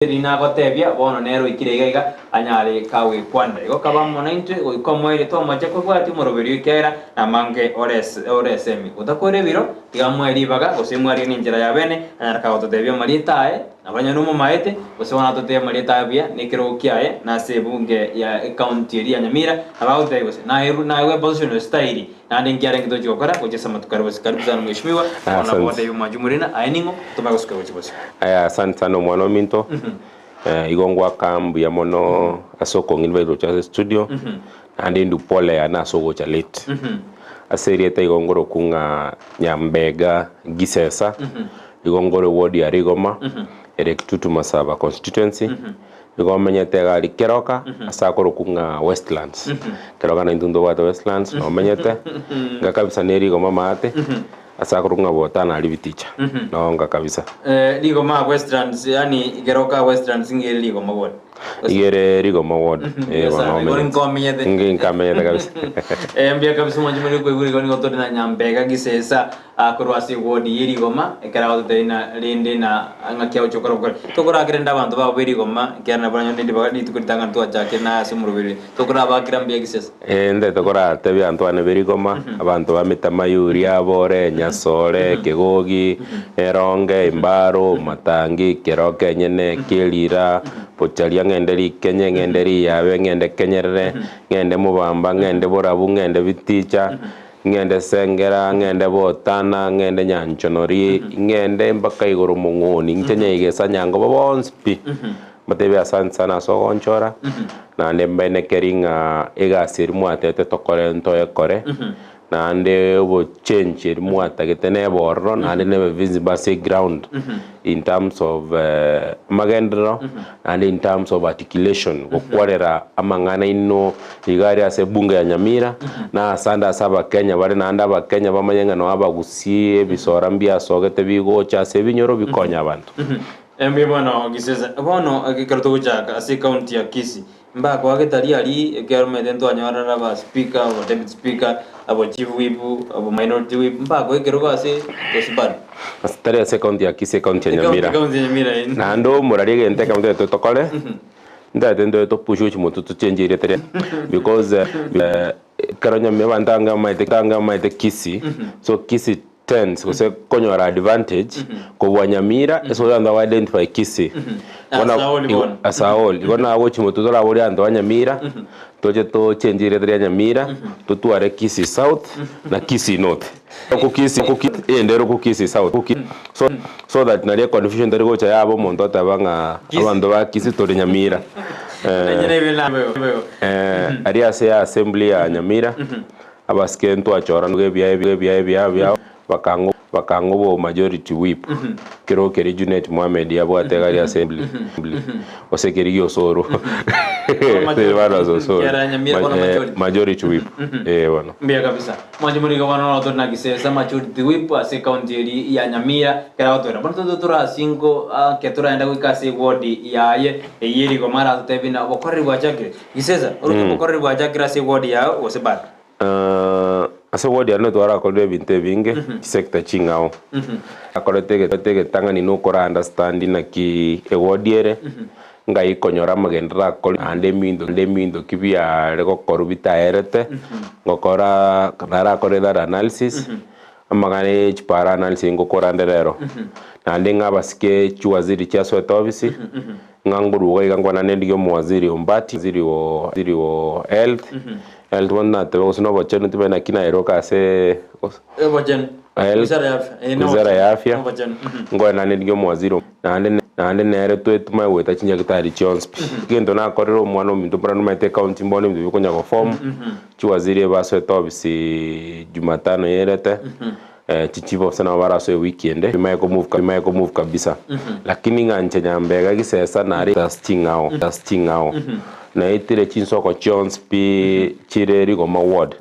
Eri nagotebia, bono nere oikire iga iga, anyare kagwekwanera. Igo kaba amo naintwe goika omoerio tomoche kobwatia omoroberio ekiagera namange ore esemi. Gotakwera ebiro, tiga amoe ribaga, gose imwariganie enchera ya bene, anyare kagototebia amarieta aye, nabo onye nomomaete, gose bono atotebie amarieta aye buya, na ekerogo kiaye, na ase ebunge ya ecounty eria ya Nyamira, nabo agototebia gose naerwe naegwe eposition gose tairi, Naende inki arenge tochia gokora gochia ase amatuko aria bosio? Karibu sana mheshimiwa, bono nabo Asante. gotebia omwanchi omorina, aye ning'o, tomanye gosuka gochia bosio. Aya asante sana omwana ominto Eh, igo ngwaka mbuya mono ase okong'invite gocha ase studio naende indu pole yane ase ogocha late. Ase erieta igo ngorokwa ng'a Nyambega Gisesa, igo ngore ward ya Rigoma, ere Kitutu Masaba constituency. Nigo omenyete iga aria Keroka, ase akorokwa ng'a Westlands. Keroka naintwe ntobwate Westlands, nomenyete, inga kabisa ne rigoma maate, ase akorokwa ng'a Botana aria Biticha, noo inga kabisa. Rigoma Westlands, yaani Keroka Westlands nigo ere rigoma ward. Iga ere rigoma ward, eh, bono Sana, igo omenyete. nkomenyete. Inga inkamenyete kabisa. Mbuya kabisa omwanchi more koigwa igo nigo tore na Nyambega Gisesa. Korwa ase ewodi ye rigoma, ekero agototebia ng'a rende na ng'aki agochia gokora obokori. Tokorakera rende abanto babo be rigoma, ekiagera nabo baranyore ribaga rituko ritang'ani twachakire naye ase omoroberi oyo. Tokorabakera mbuya gisesa. Ee, nde tokoratebie abanto bane be rigoma, abanto ba Mitamayuri, Abore, Nyasore, Kegogi, Eronge, Embaro, Matangi, Keroka enyene, Kerira, Bocharia, ng'ende Rikenye, ng'ende Riyabe, ng'ende Kenyerere, ng'ende Mobamba, ng'ende Borabu, ng'ende Biticha, Ng'ende Sengera, ng'ende Botana, ng'ende Nyanchonori, ng'ende mpaka igoro Mong'oni, inche Nyaigesa, Nyangoba bonsi pi. Mbatebie asante sana ase ogonchora, naende mbaenekeri ng'a egasi eria mwatete tokore ntoyekore, naende obochange eria mwatagete nebe ororo, naende nebe visible ase eground in terms of amagenderero, naende in terms of articulation, gokwarera amang'ana aino Iga aria ase ebunge ya Nyamira, na asande ase Abakenya bare, naende Abakenya bamanye ng'a noo abagusii ebisora mbiasogete bigocha ase ebinyoro bikonya abanto. Mbuya bono Gisesa. Bono ekero togochaka ase ecounty ya Kisii, mbakoagete aria aria ekero omanyete ntwanyorera aba speaker, aba deputy speaker, aba chief whip, aba minority whip, mbakoa ekerogo ase gose bado? Ase tari ase ecounty ya Kisii, ecounty ya Nyamira. Ecounty ya Nyamira eh. Naende omorari egento ekemo totagete tokore, Ntaete ntoe topush gochia motwe tochange erieta ria because ekero nyame abanto abange bamaete abange bamaete Kisii, so Kisii tends gose konyora advantage kobua Nyamira ase abanto bago identify Kisii. Bono Ase aoli igo bono. ase aoli. Igo nagochia motwe toraborie abanto ba Nyamira, toche tochange erieta ria Nyamira, totware Kisii South na Kisii North. Eyende ere Kisii South so so that naria econfusion teri gocha yaba omonto oteba ng'a abanto ba Kisii tore Nyamira. Aria ase assembly ya Nyamira, abasike ntwachora ebiaye ebiaye ebiaye ebiao bakang'a bakang'a obo majority whip ekero keria Junet Mohamed yabwate iga aria assembly gose keria gia Osoro bana Osoro majority whip eh bono. Mbuya kabisa. Mwanche morige bono noro tore na Gisesa Majority Whip ase ecounty eri ya Nyamira ekero agotoira. Bono tobe tore ase inko ake toraenda goika ase eward yaye eyio ere igoma aratotebie buna obokoreri bwachakire. Gisesa, oroche obokoreri bwachakire ase eward yao gose bado? Ase eward yane twarakorire ebinto ebinge, chisector ching'ao. Akorete egetang'ani nokora understand naki eward ere, Ngai konyora amagenderero akore naende eminto naende eminto ki biare gokorwa bitaerete, ngokora narakore that analysis, amang'ana ye chipara analysis ngokora nde rero. Naende ng'a abasike chiwaziri chiasoete ofisi, ng'a ngoruga iga nkwanane ndigie omowaziri o Mbati, waziri o waziri o health, health bono nateba gose na obochenu tibae naki naeroka ase gose Obochenu. Health, Wizara ya afya. Eh, wizara ya afya, Obochenu. nkoenane ndigie omowaziri o Naende naende nere twetumae goeta chinyagitari chionsi pi. Egento nakorire omwana ominto mbora nomaete ecounty mbono ebinto bikonya goform, chiwaziri ebasoete ofisi jumatano yerete, chi chief officer nabo barasoe ewiki ende, bimae komove bimae komove kabisa. Lakini ng'a inche Nyambega gisesa nare tas ching'ao tas ching'ao. Naetire chinsoko chionsi pi chire Rigoma ward,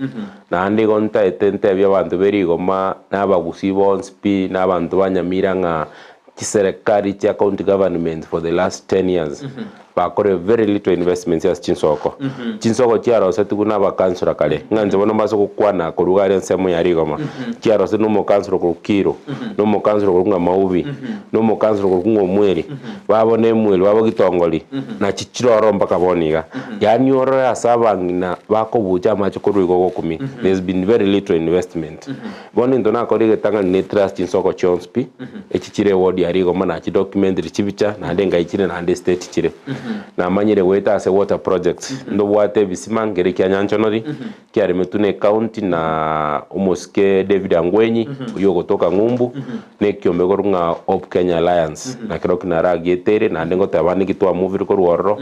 naende igo ntaete ntebie abanto be Rigoma na abagusii bonsi pi na abanto ba Nyamira ng'a. Chiserekari chia county governments for the last 10 years bakorire very little investments ase chinsoko. Chinsoko chiarosetigwe na abakansora kare, ng'a inche bono mbase gokwana korwa iga aria ensemo ya Rigoma, chiarosetigwe na omokansora okorwa Kiiro, na omokansora okorwa ng'a Maubi, na omokansora okorwa ng'a Omweri, babo na Emweri, babo Gitongori, nachi chiroro mpaka bono iga. Yaani orore ase abang'ina bakobucha amache korwa igo ogokumia, there's been very little investment. Bono intwe nakore egetang'ani ne trust chinsoko chionsi pi, echi chire eward ya Rigoma nachi documentiri chibicha naende engai chire naende estate chire. Namanyire goeta ase water projects, ndobwate ebisima nkere kia Nyanchonori, kiaremetwe na ecounty na omosike David Angwenyi, oywo ogotoka ng'umbu, na ekiombe korwa ng'a Hope Kenya Alliance, nakerokio naragieteire naende ngoteba niki twamuvire korwa ororo.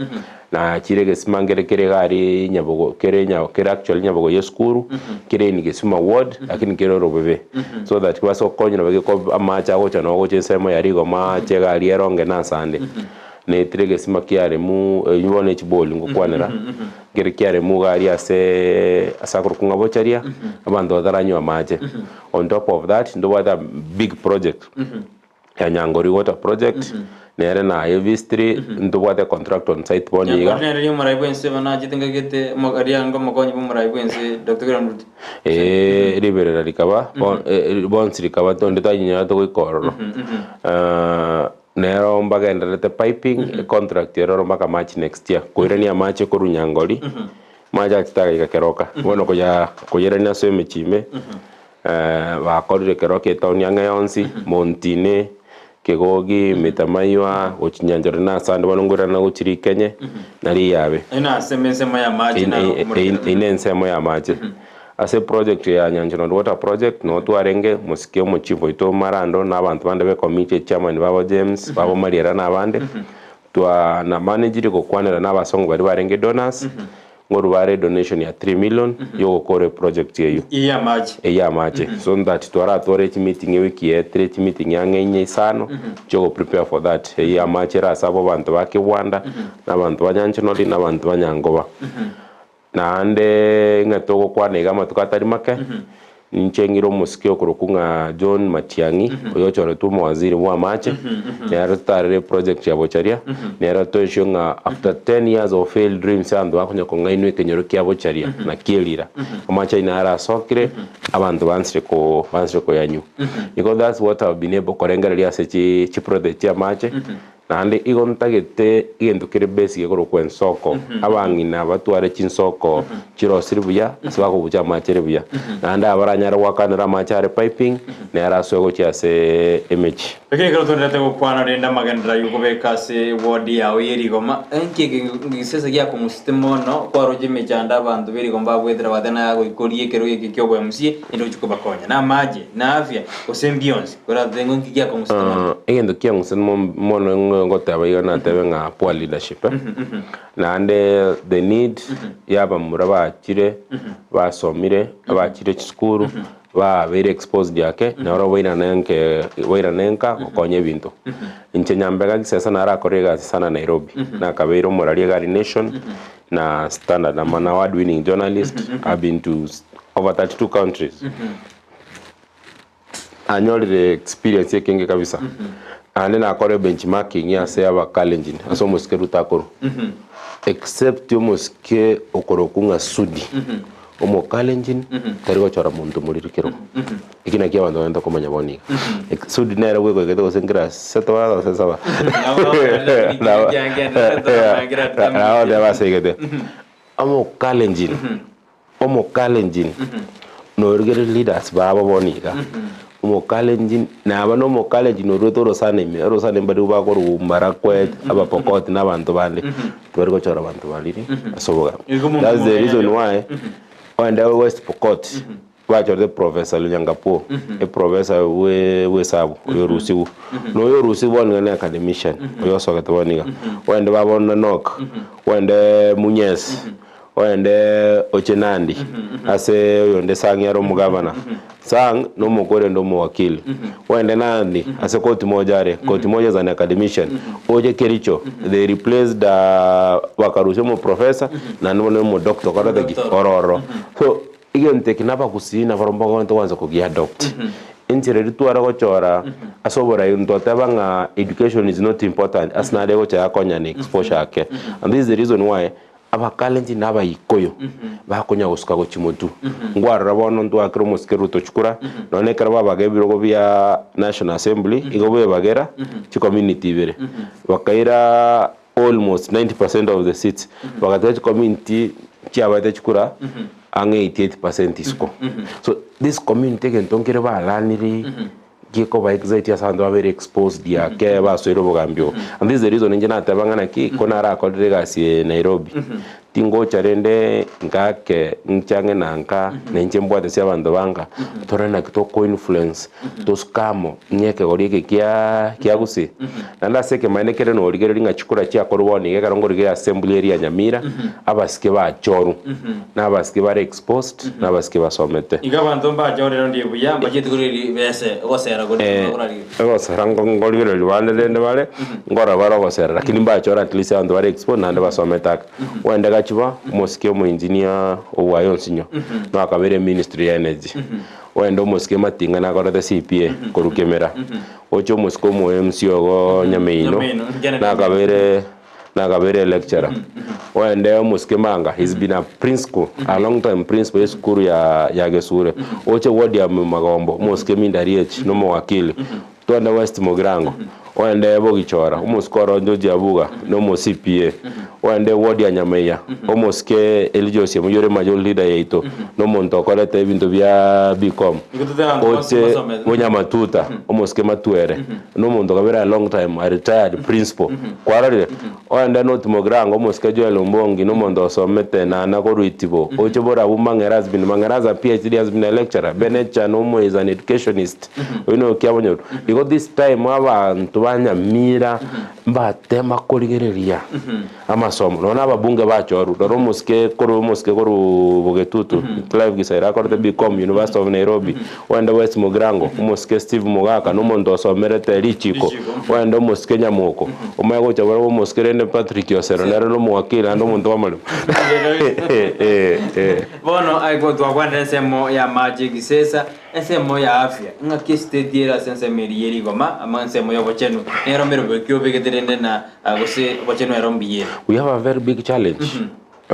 Nachire egesima nkere kere iga aria Nyabogo kere nya kere actually Nyabogo ya esukuru, kere in Gesima ward, lakini kere orobebe. So that kebase gokonyera bageko amache agocha noo gocha ensemo ya rigoma ache iga aria eronge na ase ande. Naetire egesima kiaremu enywe bono echiboli ngokwanera, nkere kiaremu iga aria aseeee ase akorokwa ng'a bocharia, abanto bataranywa amache. On top of that, ntobwate a big project. ya Nyangori Water Project, nere naye vistry, ntobwate contract on site bono iga. Nyangori nere riria omorai bwense bono achete ngagete omo aria anga omokonyi bwa omorai bwense Doctor William Ruto. Eeh riberera rikaba bo bonsi rikaba onde tanyarete goika ororo. Nero mbagendererete piping, econtract ere oro mpaka March next year, koirania amache korwa Nyangori, amache achete agaika Keroka, bono koya koyerania ase emechie ime. Bakorire Keroka etaoni ang'e yonsi, Montine, Kegogi, Mitamaywa, gochia Nyanchore na ase ande bono nkoirana gochia Rikenye na Riyabe. Eye nase ensemo y'amache na omorero. Eye nensemo y'amache. Ase eproject ya Nyanchore Water Project nigo twarenge mosike omochief oito Marando na abanto bande b'ecommittee echairman babo James, babo Mariera na abande, twa na managed gokwanera na abasongo baria barenge donors, Ngorwa bare donation ya 3 million yogokora eproject eyio. Ey'amache. Ey'amache. So that twaratware chimeeting ewiki yaetire chimeeting ang'e inye isano chiogo prepare for that. Ey'amache ere ase abwo abanto ba Kibwanda, na abanto ba Nyanchinori, na abanto ba Nyangoba. Naende ng'a togokwana iga amatuko atari make, Ninche ng'ire omosike okorokwa ng'a John Matiang'i, oyochoretwe omowaziri bw'amache, nere totarere eproject ya Bocharia, nere toensure ng'a after 10 years of failed dreams abanto bakonya kong'ainwa ekenyoro kia Bocharia na Kielira, amache aino arasokire, abanto bansire ko bansire koyanywa. Igo that's what I've been able korengereria ase chi chiproject chia amache. Naende igo ntagete egento kere basic gekorokwa ensoko, abang'ina batware chinsoko chirosire buya ase bakobucha amache are buya. Naende abaranyare goakanera amache are piping, nere asoe gochia ase emechie. Lakini ekero twenderete gokwana rende amagenderero ayio okobeka ase eward yao ye rigoma, enki eke gisese giakong'usete mono kwaroche emechando abanto berigoma babwetera bateba naye agoika orie ekerogo eke kia obo MCA naende ochie kobakonya. Namache, na afya, gose mbionsi. Koratote ng'o nki giakong'usete mono? Egento kiang'usete mono ngoteba iga natebe ng'a poor leadership eh. Naende the need ya abamura bachire basomire abachire chisukuru babeire exposed ake naro bairane nke bairane nka gokonya ebinto. Inche Nyambega Gisesa narakorire egasi sana Nairobi, nakabeire omorari egari Nation na Standard, I'm an award winning journalist, I've been to over 32 countries. Nanyorire experience ekenge kabisa. Naende nakora ebenchmarking ase abakalenjin, ase omosike Ruto akorwa. Except omosike okorokwa ng'a Sudi, omokalenjin tari gochora monto moriri kerogo. Eki nakio abanto bagenda komanya bono iga. Sudi nere bwegoikete gose nkirasi seto baraza gose saba. Nabo nabo asaigete. Omokalenjin. Omokalenjin, norigereria leaders babo bono iga, omokalenjin naba na omokalenjin orwete orosana ime, orosana ime baria bakorwa Marakwet, Abapokot na abanto bande, tibari gochora abanto bariri ase obogambi. Igo omonto That's the reason omong'aini why ogende West Pokot, bachorete Professor Lonyangapuo, eprofessor bwe bwesabu oyo orusiwu, na oyo orusiwu bono iga na academician, oyo osogete bono iga. Ogende babona Nok, ogende Munyes. Ogende oche Nandi ase oyonde Sang ere omogavana. Sang nomokwe orende omowakili. Ogende Nandi ase koti moja are, koti moja is an academician. Oche Kericho, they replaced bakarusia omoprofessor naende bono omodoctor okorete ki? Omodoctor. Ore ororo. So egento eke nabagusii nabarobwo mbagwenerete kwanza kogiadopt. Enchera eria tware gochora ase oborai ntoteba ng'a education is not important ase nare egocha yakonya na exposure ake. And this is the reason why Abakalenjin na Abaikuyu bakonya gosuka gochia motwe. Nkwarora bono ntwakire omosike Ruto chikura, nonya ekero babaga ebirogo bia National Assembly, igo bwebagera chicommunity ibere. Bakaira almost 90 percent of the seats, bagatiga chicommunity chiabaete chikura ang'e 88 percent isiko. So this community egento nkere balanire gekoba excite ase abanto babere exposed ake basoire obogambi obo. And this is the reason inche nateba ng'a naki ko narakorire egasi eye Nairobi, tingocha rende ngake nche ang'e na nka, na inche mbwate ase abanto ba nka, torore naki toko influence tosuke amo ng'a ekegori eke kia kia gusii. Naende ase ekemanyererio kere norigereria ng'a chikura chiakorwa bono iga ekero nkorigereria assembly eria ya Nyamira, abasike bachorwa, na abasike bare exposed, na abasike basomete. Iga abanto mbachorire onde buya, mbachieti korigereria bese, ogosera koria Eh, bakorarigereria. ogosera nko- nkorigereria bande rende bare, nkorora bare ogosera, lakini mbachore at least abanto bare exposed naende basomete ake. Ogende Gachuba, omosike omoengineer obwaye onsinyo, nakabere eministry ya energy. Ogende omosike Matinga nakorete CPA korwa Kemera. Oche omosike omo MC ogo Nyameino, Nyameino, Kennedy. nakabere nakabere electurer. Ogende omosike Manga, he's been a principal, a long time principal esukuru ya ya Gesure. Oche ward ya Magombo, omosike Minda Riech, nomowakili. Twende West Mugirango, ogende Bogichora, omosike oro George Abuga, nomo CPA. Ogende ward ya Nyamaiya, omosike Elijah Osiemo oyio ore majority leader yaito, nomonto okorete ebinto bia BCom. Nigo totebe abanto bonsi Oche basomete. Bonyamatuta, omosike Matwere, nomonto okabere a long time, a retired principal. Kwarorire? Ogende North Mugirango, omosike Joel Ombongi, nomonto osomete nana korwa Itibo. Oche Borabu Mang'era has been, Mang'era has a PhD, has been a lecturer. Benecha nomo is an educationist. Oyio noyo kiabonyoru. Igo this time abanto ba Nyamira mbatema korigereria amasomo. Nonya na ababunge bachorwa, rora omosike korwa omosike korwa Bogetutu, Clive Gisaira akorete BCom University of Nairobi, ogende West Mugirango, omosike Steve Mogaka na omonto osomerete richiko, ogende omosike Nyamoko, omanye gocha barabwo omosike rende Patrick Osero nere na omowakili naende omonto bw'amaremo. Bono aye twakwanire ensemo y'amache egisesa, Ensemo ya afya, ng'aki esiteti ere ase ensemo eria ye rigoma, amo ensemo y'obochenu, nero meroberio ki obegete rende na gose obochenu ero mbuya ere. We have a very big challenge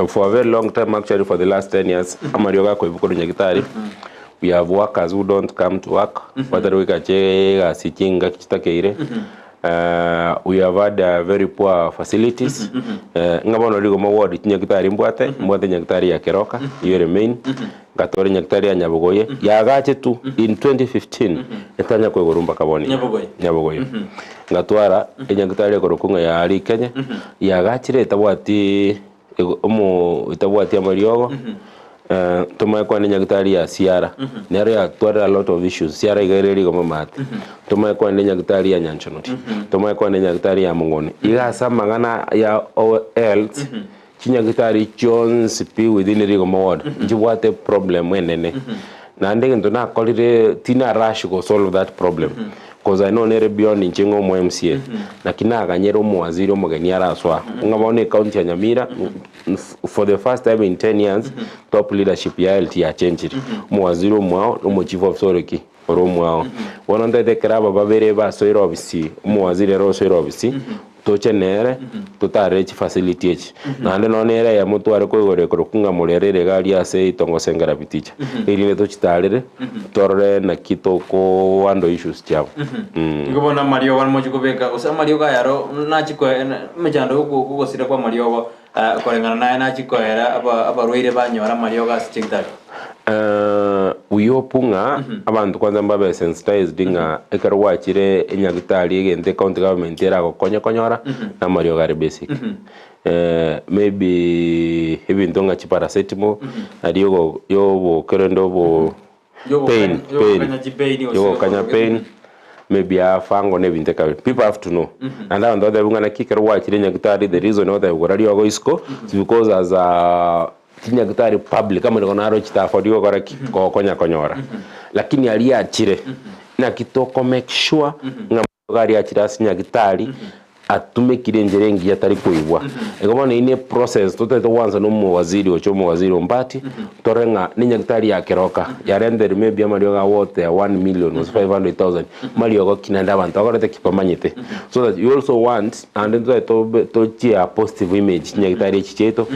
for a very long time actually for the last 10 years amariogo akoibwa korwa nyagitari we have workers who don't come to work batari goika chigasi chingaki chitakeire we have had very poor facilities ng'a bono rigoma ward chinyagitari mbwate mbwate nyagitari ya Keroka eywo ere main Ngatwara Nyagetari ya Nyabogoye yaagachetu in 2015 etanya koigorwa mpaka bono iga. Nyabogoye. Nyabogoye. Ngatwara enyagitari ekorokwa ng'a ya Rikenye yaagachire etabwati ego omo etabwati amariogo tomanye kwane enyagitari ya Siara nero yatwarire a lot of issues Siara iga ere rigoma maate. Tomanye kwane enyagitari ya Nyanchonori, tomanye kwane enyagitari ya Mong'one. Iga ase amang'ana ya o health. Chinyagitari chionsi pi within Rigoma ward nchibwate problem enene. Naende egento nakorire tina rush go solve that problem cause I know nere beyond inche ng'a omo MCA. Naki naganyera omowaziri omogeni arasoa ng'a bono ecounty ya Nyamira for the first time in 10 years top leadership ya health yachenchire. Omowaziri omwao na omochief officer ore ki? Ore omwao. Bono ntaete ekero aba babere basoire ofisi, omowaziri ere osoire ofisi, toche nere, totarere chifacility echi. Naende nonya nere eyemo tware koigora ekorokwa ng'a morere ere iga aria ase itongo Sengera Biticha, erinde tochitarere, torore naki toko handle issues chiabo. Nigo bono amariogo mochie kobeka, gose amariogo aya aro nachie koe emechando ya ogosira kwa amariogo Koreng'ana naye nachie koera abarwaire banyore amariogo ase chigitari. We hope ng'a abanto kwanza mbabe sensitized ng'a ekero gwachire enyagitari egento ecounty government eragokonye konyora na amariogo are basic. Maybe ebinto ng'a chiparacetamol aria ogo yobokerende obo pain pain yogokanya pain maybe afango na ebinto ekabe people have to know naende abanto batebiwa ng'a naki ekero gwachire nyagitari the reason ogotebiwa gora riogo isiko is because as a chinyagitari public amariogo naro chitafori gokora ki gokonya konyora lakini aria achire naki toko make sure ng'a Iga riachire ase nyagitari. Atumekire enchera engiya tari koigwa. Igo bono eyio ne process totagete gwansa na omowaziri gochia omowaziri Ombati, torore ng'a ne nyagetari ya keroka yarenterwe maybe amariogo a worth ya 1 million gose 500,000, mariogo ki naende abanto bakorete ki? Bamanyete. So that you also want naende ntotagete tobe tochie a positive image chinyagitari echi chiaito,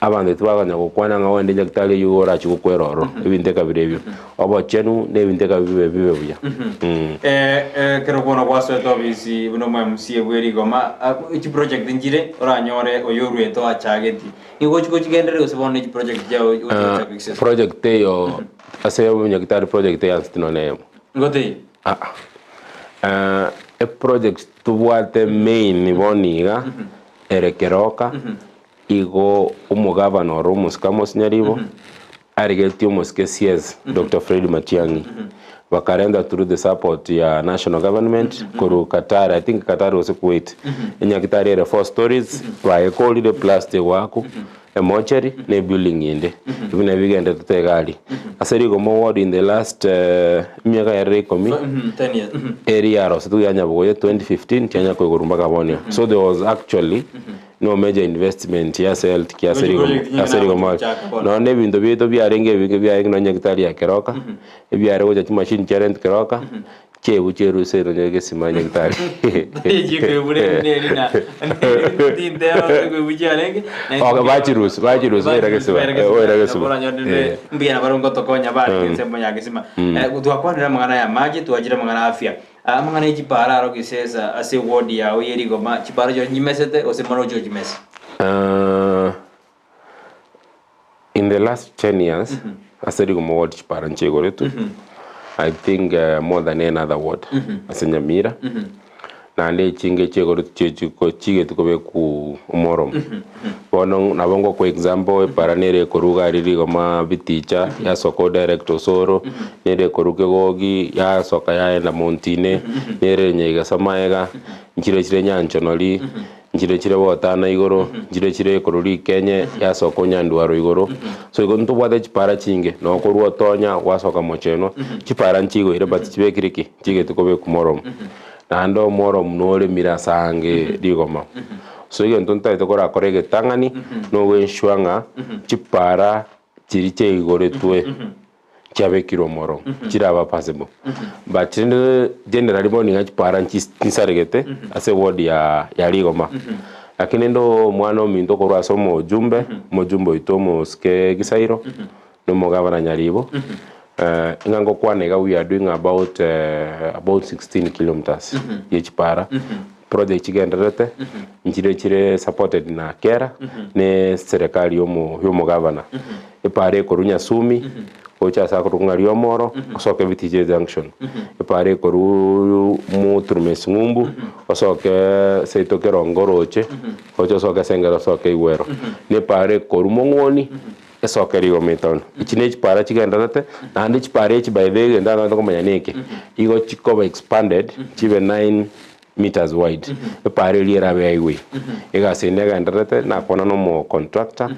abanto tibakanya gokwana ng'a ogende nyagetari eyio igo orachie gokwera ororo, ebinto ekabira ebio. Obochenu na ebinto ekabi bibe bibe buya. Ekero bono gwasoete obisi buna omo MCA bwe rigoma, chiproject nchire oranyore oyo oruete oachageti. Nigo ogochi gochigendereria gose bono ne chiproject chiao ogochi gochaka gose? Project eyo ase obonyagitari project eyansete nonya neyemo. Nigo teiyo? Aa. Eproject tobwate main bono iga ere Keroka. Igo omogavana ore omosike Amos Nyaribo arigetie omosike CS Doctor Fred Matiang'i bakarenta through the support ya national government korwa Qatar, I think Qatar gose Kuwait, enyagitari ere four stories bayekorire plus tegoaku emocheri na ebuilding ende ebio nabio bigendererete iga aria. Ase rigoma ward in the last emiaka yarire ikomi eri yarosetwe ya Nyabogoye 2015 tianya koigorwa mpaka bono iga. So there was actually No major investment ase health care ase rigoma ase rigoma nonya na ebinto biaito biarenge ebinge biarenge nonya nyagetari ya keroka, ebiare gocha chimashini chia rent keroka, chiaigwa chiaruse nonya egesima nyagetari. Ok bachirusia bachirusia baira gesima baira gesima eh. Mbuya nabo ngotokonya barenge ensemo ya gesima. Twakwanire amang'ana ya amache, twachire amang'ana ya afya. Amang'ana e chipara aro gisesa ase ewodi yao ye rigoma, chipara chiao nchimesete, gose maroche ochimese? In the last 10 years ase rigoma ward chipara nchigoretwe I think more than any other ward ase Nyamira naende echinge chigoretwe chiechiko chigeti kobekwa omoromo bono nabo ngokoa example epara nere ekorwa iga aria rigoma biticha yasoka odirect osoro nere ekorwa kegogi yasoka yaenda montine nere nyaigesa maega nchire chire nyanchonori nchire chire botana igoro nchire chire ekorwa rikenye yasoka onyandwaro igoro so igo ntobwate chipara chinge nokorwa otonya gwasoka mochenwa chipara nchigoire but chibekire ki nchigeti kobekwa moromo Naende omworo noremire ase aange rigoma. So egento ntagete korakore egetang'ani nogoensure ng'a chipara chiria chiaigoretwe chiabekirwe omoro chiraba passable. But rende generally bono iga chipara nchis chinsaregete ase eward ya ya rigoma. Lakini rende omwana ominto korwa ase omojumbe, omojumbe oito omosike Gisairo, na omogabana Nyaribo, ng'a ngokwana iga we are doing about about 16 kilometres ye chipara, project chigendererete, nchire chire supported na kera, ne serikali ya omo ya omogabana. Epara ekorwa Nyasumi, gocha ase akorokwa ng'a Riomoro, osoke Bitiche junction, epara ekorwa Muturumes ng'umbu, osoke seito Kerongo oroche, oche osoke Sengera osoke Igwero. Na epara ekorwa Mong'oni. Esoke rigoma etono. Echi ne chipara chigendererete, naende chipara echi by the way egento abanto komanya neke, igo chikoba expanded chibe 9 meters wide, epara eria erabe highway. Egasi eye negendererete, nakwana na omo contractor,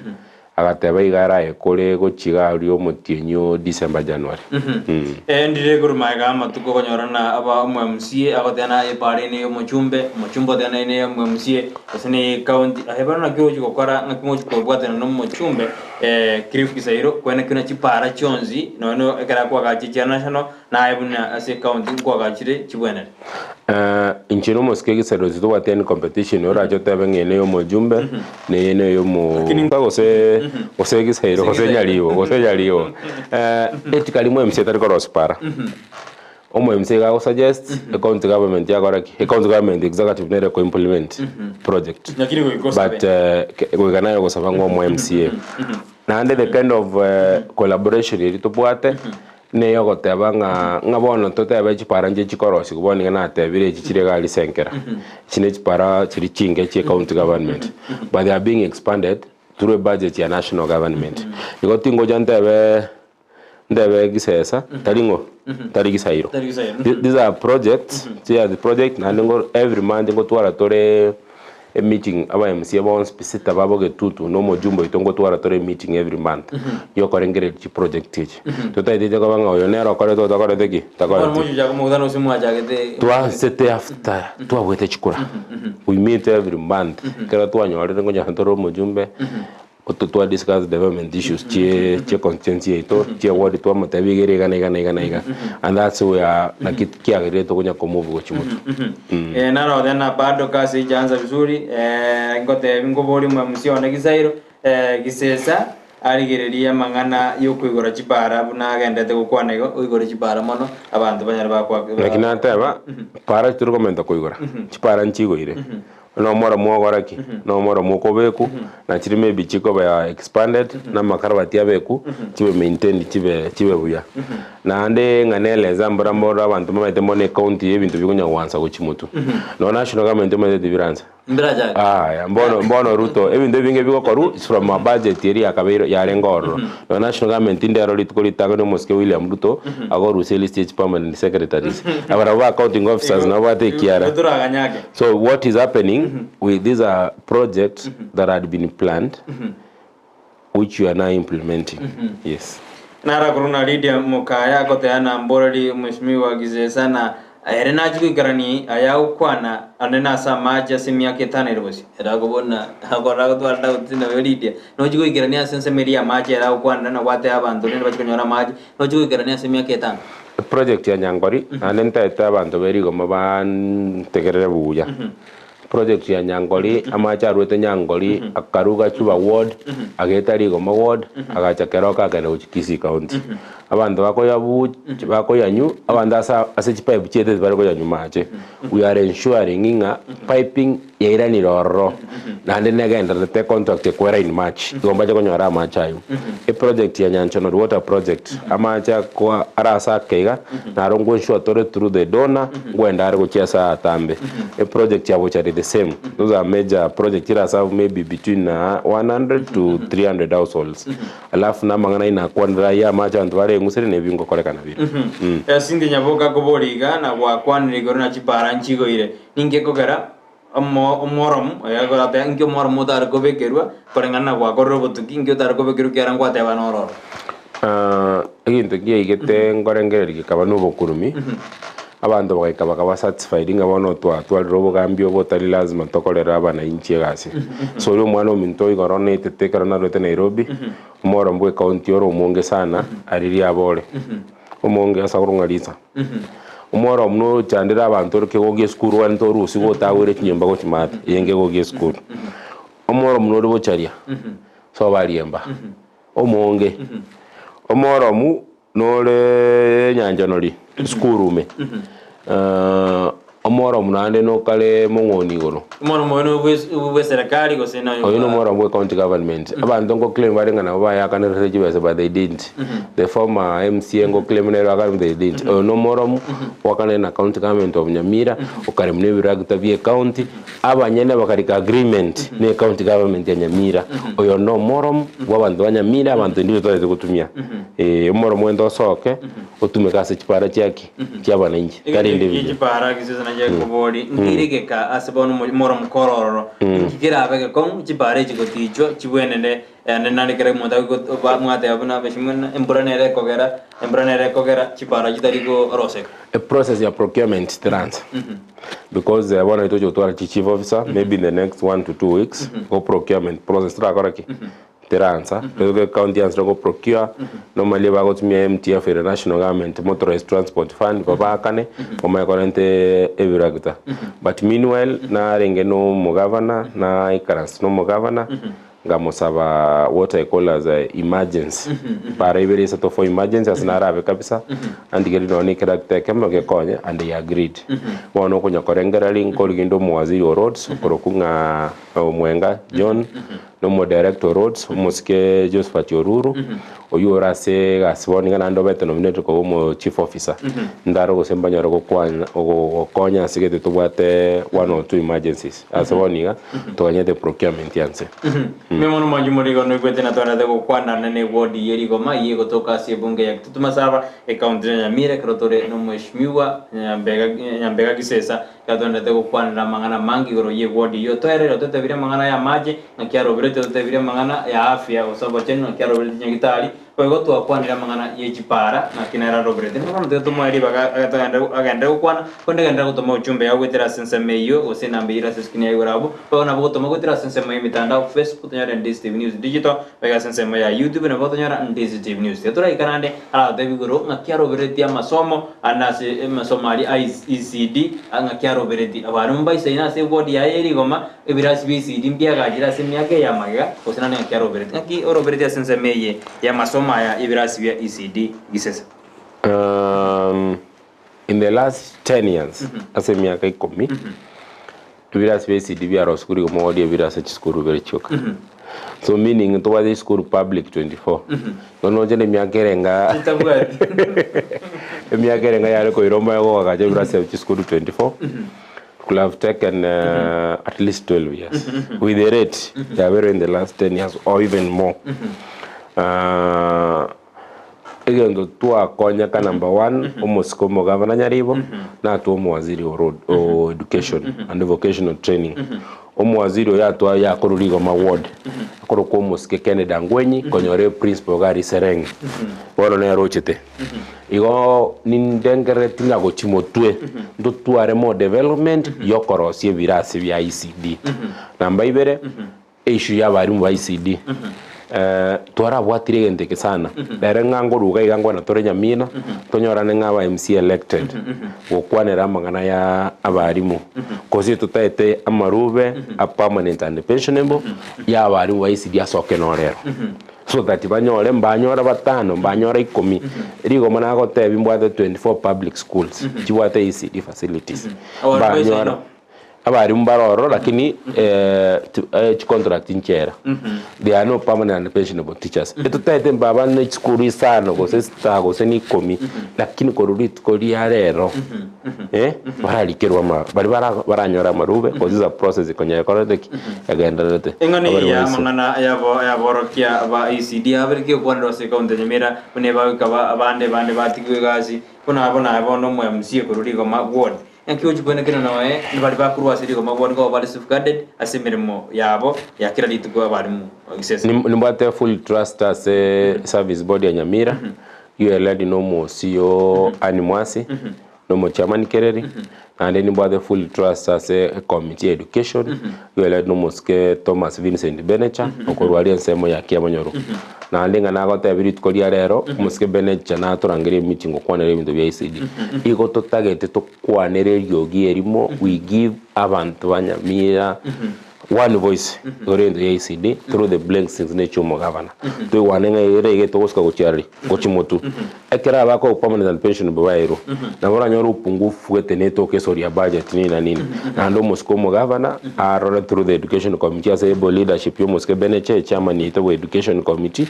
agateba iga arayekore gochia iga aria omotienyi o December January. Ndire korwa magega y'amatuko okonyora ng'a aba omo MCA agoteba naye epara eye neye omochumbe, omochumbe oteba naye neye omo MCA, Gose ne ekaunti, aye bono naki ogochi gokora ng'aki mogochi kobwatana nomochumbe Cliff Gisairo kwene kina chipara chionsi nonya no ekero akoagacha chia national naye buna ase ekaunti nkoagachire chibwenere. Inche na omosike Gisairo titobwati any competition orache otebe ng'a eye neye omojumbe na eye neye omo Lakini- gose gose Gisairo gose Nyaribo gose Nyaribo etikari mwa MCA tari korosia para. Omo MCA iga agosuggest, ecounty government yakora ki? Ecounty government executive nere eko implement project. Lakini goika osabe. But ke- goika naye ogosaba ng'a omo MCA. Naende the kind of collaboration eria tobwate, neye ogoteba ng'a ng'a bono totebe chipara nche chikorosigwa bono niga natebire echi chire iga aria Senkera. Echi ne chipara chiria chinke chia ecounty government, but they are being expanded through ebudget ya national government. Igo tingocha ntebe. Ntebe gisesa, tari ng'o? Tari gisairo. Tari gisairo. Thi- These are projects, chia the project naende ngo every month ngotwara tore. Emeeting aba MCA bonsi pi sita babo getutu na omojumbe oito ngotwara tore emeeting every month yokorengereria chiproject echi. Totaetete koba ng'a oyo nere okorete otakorete ki? Bono Takoreti. mochichaka omokutano gose mwachagete Twansete after twabwate chikura. We meet every month. Ekero twanyorire nkonyora tore omojumbe, oto twa discuss development issues chie chie constituency yaito, chie ward twamotebia iga ere iga na iga na iga na iga. And that's where naki kiagerire tokonya komove gochia motwe. Eh, narora tena bado kazi haijaanza vizuri eh, ngotebi ngobori mwe MC one Gisairo eh, Gisesa arigererie amang'ana yokoigora chibara buna agendete gokwana igo oigore chibara mono abanto banyare bakwa Naki nateba, para chitori komenta koigora, chipara nchigoire. Nomoro mwogora ki? Nomoro mwokobeku, na chiri maybe chikoba expanded, na amakarabati abeku, chibe maintained chibe chibe buya. Naende ng'a nere mbora mboro abanto bamaete mono ecounty ya ebinto bikonya goansa gochia motwe. Nonya national government omanyete tibiransa. Mbirachake. Aya, mbono mbono Ruto, ebinto ebinge bigokorwa is from a budget eria yakabeire yarenge ororo. Nonya national government ndero rituko ritang'ani omosike William Ruto, agorusia elist ya chipermanent secretaries. Abarabwo ba accounting officers nabo babwate ekiara. Igo toraganyake. So what is happening with these are projects that had been planned which you are now implementing. Yes. Nara korwa na Lydia Mokaya agoteana na mboreri Mheshimiwa Gisesa na ere nachie goikerani aya agokwana ande nase amache ase emiaka etano ere bosio. Ere akobona akora agotwara doubt nabe Lydia nochie goikerani ase ensemo eria ya amache ere agokwanera na gwateba abanto rende bachie konyora amache nochie goikerani ase emiaka etano. Eproject ya Nyangori, naende ntaete abanto be rigoma bantegerere buya. Project ya Nyangori, amache arwete Nyangori, akaruga Chuba ward, ageta Rigoma ward, agacha Keroka akagenda gochia Kisii county. Abanto bakoyabu bakoyanywa, abanto asa ase chipipe chiaito tibari koyanywa mache. We are ensuring ng'a piping yairanire ororo, naende negendererete econtract ekwera in March, igo mbache konyora amache aywo. Eproject ya Nyanchonori water project, amache akwa are ase ake iga, naro nko ensure tore through the donor, nkoenda are gochia ase aatambe. Eproject ya Bochari the same, those are major project chire ase abwo maybe between 100 to 300 households. Alafu na amang'ana aye nakwanire ayio amache abanto bareng'usire na ebi ngokorekana bire. Cynthia Nyaboka akoboria iga na gwakwanire igoro na chipara nchigoire, Ninki ekogera omo omworomu oyo agorateba inki omworomu otare kobekerwa koreng'ana na gwakorire obotuki, inki otare kobekerwa ekiagera ngwateba nororo? Egento kiaigete nkorengereria gekaba na obokurumi, abanto bagaika bakaba satisfied ng'a bono twatwarire obogambi obo otari lazima tokorere abanainchi egasi. So oria omwana ominto igoro naetete ekero narwete Nairobi, omworomu bwa ecounty ore omonge sana, aria riabore, omonge ase akorwa ng'a Risa. Omworomu nochandire abanto ore kegokia esukuru ogende orusiwe otagwere chinyomba gochimata, eye nkegokia esukuru. Omworomu nore bocharia, sobo ariemba, omonge. Omworomu nore nyanchonori, esukuru ime, omworomu naende nokare mong'oni igoro. Omworomu oyo nobwe bw'eserekari gose noyo Oyo nomworomu bwe county government. Abanto ngo claim bare ng'a nabo bayaakanerete chibesa but they didn't. The former MCA ngo claim nere oakanire but they didn't. Oyo nomworomu oakanire na county government of Nyamira, okaremwa na ebiragita bie county, abanyene bakarika agreement na ecounty government ya Nyamira. Oyo nomworomu bwa abanto ba Nyamira, abanto intwe totaete gotumia. Eeh omworomu gento osoke, otumeke ase chipara chiaki? Chi'abananchi, tari Egento individual. chipara gisesa nache kobori nkiregeka ase bono omoro mokoro ororo nki kerabe gekong'u chipara echi gotichwa chibwenene ande nande kera omonto agogo mwateba buna abeshimwe ng'a embura nere ekogera embura nere ekogera chipara chitari koroseka. Eprocess ya procurement teransa because bono tochi gotwara chi chief officer maybe in the next one to two weeks go procurement process torakora ki? Teransa, rero county yansire go procure, normally bagotumia MTF ere national government motorized transport fund babaakane bamanye korenta ebiragita. But meanwhile narenge na omogavana naikaransa na omogavana nkamosaba what I call as a emergency para ibere isato for emergency ase narabe kabisa antigerie nonye na ekeragita ekemo gekonye and he agreed. Bono okonya korengereria nkorigia inde omowaziri o roads okorokwa ng'a Omwenga John. na omodirector o roads, omosike Josephat Oruru, oyio ore ase egasi bono iga naende obete nominated koba omo chief officer. Ndare gose mbanyore gokwana gokonya ase gete tobwate one or two emergencies. Ase bono iga, toganyete procurement ya nse. Ime mono mwanche omorigo noigwete na twanarete gokwanana ne ward ye Rigoma eyio egotoka ase ebunge ya Kitutu Masaba, ecounty ya Nyamira ekero tore nomweshimiwa Nyambega Nyambega Gisesa ekero twanarete gokwanera amang'ana amange igoro ye ward eyio. Toerere ototebirie amang'ana ya amache ng'aki aroberete ototebirie amang'ana ya afya gose obochenu ng'aki aroberete chinyagitari Boigo twakwanire amang'ana ye chipara, naki nere aroberete. Nigo bono tiga tomoe ribaga agenderere gokwana, korende genderera gotoma ochumbe yao goetera ase ensemo eyio, gose enamba eyio ere ase escreen ya igoro abwo. Boigo nabo gotoma goetera ase ensemo y'emitandao, Facebook, tonyore Ndisi TV News Digital, boigo ase ensemo ya YouTube nabo gotonyora Ndisi TV News. Tiga toraika naende aratotebie igoro ng'aki aroberetie amasomo ande ase amasomo aria a ECD, ng'aki aroberetie abarimu mbaisaine ase eward yaye ye rigoma, Ebirasi bi'esidi mbiagachire ase emiaka eye y'amagega, gose naende ng'aki arobereti. Ng'aki orobereti ase ensemo eye y'amasomo aya y'ebirasi bia ECD gisesa? In the last 10 years, ase emiaka ikomi, ebirasi bia ECD biarosigwe rigo mogoria ebire ase chisukuru bire chioka. So meaning ntobwate chisukuru public 24. Bono noche na emiaka ere enga Chitabwati. emiaka ere enga yare koira omoyo goagacha ebirasi bia chisukuru 24. Could have taken at least 12 years with the rate yaberwe in the last 10 years or even more. Egento twakonyeka number one, omosike omogavana Nyaribo, natwe omowaziri o road o education and vocational training. Omowaziri oyo atwa yakorwa Rigoma ward, akorokwa omosike Kennedy Angwenyi, konyora eprincipal iga aria Sereng'i, bono nere ochete. Igo nindengerereti ng'a gochia motwe ntotware more development yokorosia ebirasi bia ECD. Namba ibere, issue ya abalimu ba ECD, twarabwatire egento eke sana, rero ng'a nkoruga iga nkwana tore Nyamira, tonyorane ng'a aba MCA elected, gokwanera amang'ana ya abalimu, gose totaete amarube a permanent and pensionable, ya abalimu ba ECD asoke norero. So that banyore mbanyora batano mbanyora ikomi rigoma nagotebi mbwate 24 public schools chibwate ECD facilities Abarimu mbanyora baisano. abarimu bare ororo lakini chicontract nchera they are no permanent and pensionable teachers etotaete mbaba ne chisukuru isano gose sita gose na ikomi lakini korwa rituko ria rero bararikerwe ama baria bara baranyore amarube cause is a process konya ekorete ki egendererete. Eng'ana eye Abare ya boiso. amang'ana yabo yaborokia ba ECD abereki okwanera ase ekaunti ya Nyamira buna ebagoika ba abande bande batigwe egasi buna abwo naye bono omo MCA korwa Rigoma ward. Naki gochia kwenekera noe nibari bakorwa ase Rigoma ward nkoba bare safeguarded ase emeremo yabo ya kera rituko abarimu gisese. Nimbwate full trust ase service board ya Nyamira, ULED na omosio Ann Mwasi, na omochairman Kereri, naende nimbwate full trust ase ecommittee ya education, ULED na omosike Thomas Vincent Benecha, okorwa aria ensemo ya Kiabonyoru. Naende ng'a nagotebia rituko ria rero, omosike Benecha natorangerie emeeting gokwanera ebinto bia ECD. Igo totagete tokwanere eriogi erimo, we give abanto ba Nyamira One voice igoro y'egento gia ECD through the blessings ne chi'omogavana. Toigwane ng'a ere iga etogosika gochia arari, gochia motwe. Ekero abakoegwa permanent and pensionable baerwe, nabo oranyore upungufu gete netoka esori ya budget nini na nini. Naende omosike omogavana arore through the education committee ase able leadership ya omosike Beneche, echairman yaito bwa education committee,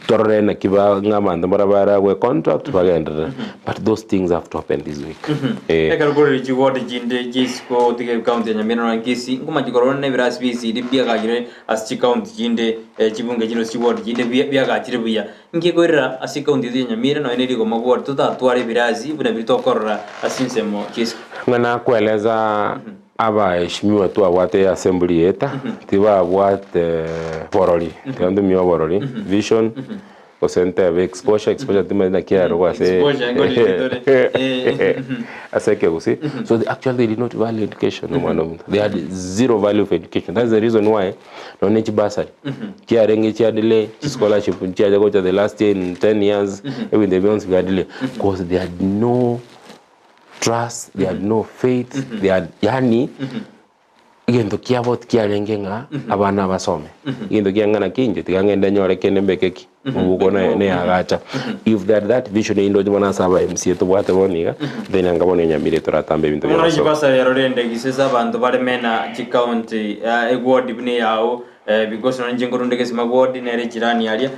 torore naki ba ng'a abanto mbare baragwe econtract bagenderere. But those things have to happen this week. Eh. Ekero korire chiwodi chinde chi'isiko gotiga ekaunti ya Nyamira na Kisii, nkomanchi korora buna ebirasi bi'esiri mbiagachire ase chikaunti chinde, chibunge chinde gose chiwodi chinde biagachire buya. Inki ekoirera ase ekaunti yaito ya Nyamira nonya ne rigoma ward totatware ebirasi buna biria tokorora ase chinsemo chi'isiko? Ng'a nakoeleza abaheshimiwa twabwate assembly yaeta, tibabwate borori, tiga ntumie oborori, vision. Gose ntebe exposure, exposure timanyeti naki yarokwa ase Exposure, ngorire tore. Eh. ase ekegusii. So they actually they did not value education omwana ominto. They had zero value for education. That's the reason why nonye ne chibursary chiarenge chia delay, chischolarship nchiacha gocha the last year in 10 years, ebinto ebio bionsi bia delay cause they had no trust, they had no faith, they had yaani Egento kiabo tikiarenge ng'a abana basome, egento kiang'a ng'a naki inche tiga ng'ende nyore kende mbeke ki? Mobuko ne neagacha. If they had that vision eyio ndoche bono ase aba MCA tobwate bono iga, then anga bono enyamira etoratambe ebinto bia Bono gosoma. chibasari ero rende gise ase abanto bareme na chikaunti eward buna eyao. Because nonye inche nkorunda egesima ward nere ejirani aria,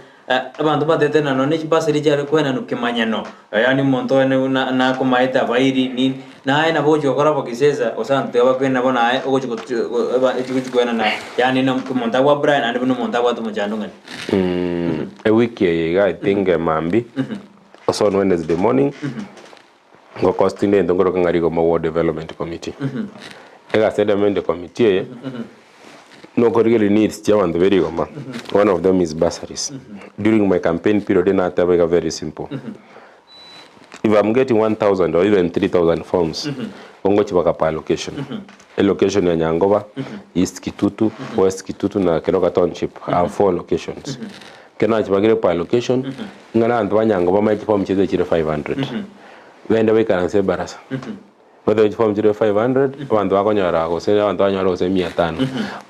abanto batete ng'a nonye chibasari chiare koenanwa kemanyano, yaani omonto one buna nakomaete abairi nini, naye nabo ogochi gokora bogisesa gose abanto tiga bakwene nabo naye ogochi gochi go eba echigochi koenana yaani na omonto abwa Brian naende buna omonto abwate omochando ng'ani. Ewiki eye iga I think mambia, gose on Wednesday morning, Ngokostinda egento nkoroka ng'a Rigoma Ward Development Committee. Egasi ya development committee eye, nokorigereria needs chia abanto be rigoma, one of them is bursaries. During my campaign period nateba iga very simple, if I'm getting 1000 or even 3000 forms, ngochibaka per location. Elocation ya Nyangoba, East Kitutu, West Kitutu na Keroka Township, I have four locations. Ekero nachibagire per location, ng'a na abanto ba Nyangoba bamanye chiform chiaito chire 500. Bende baikaranse ebarasa, batebe chiform chire 500, abanto bakonyora gose abanto banyore gose mia tano.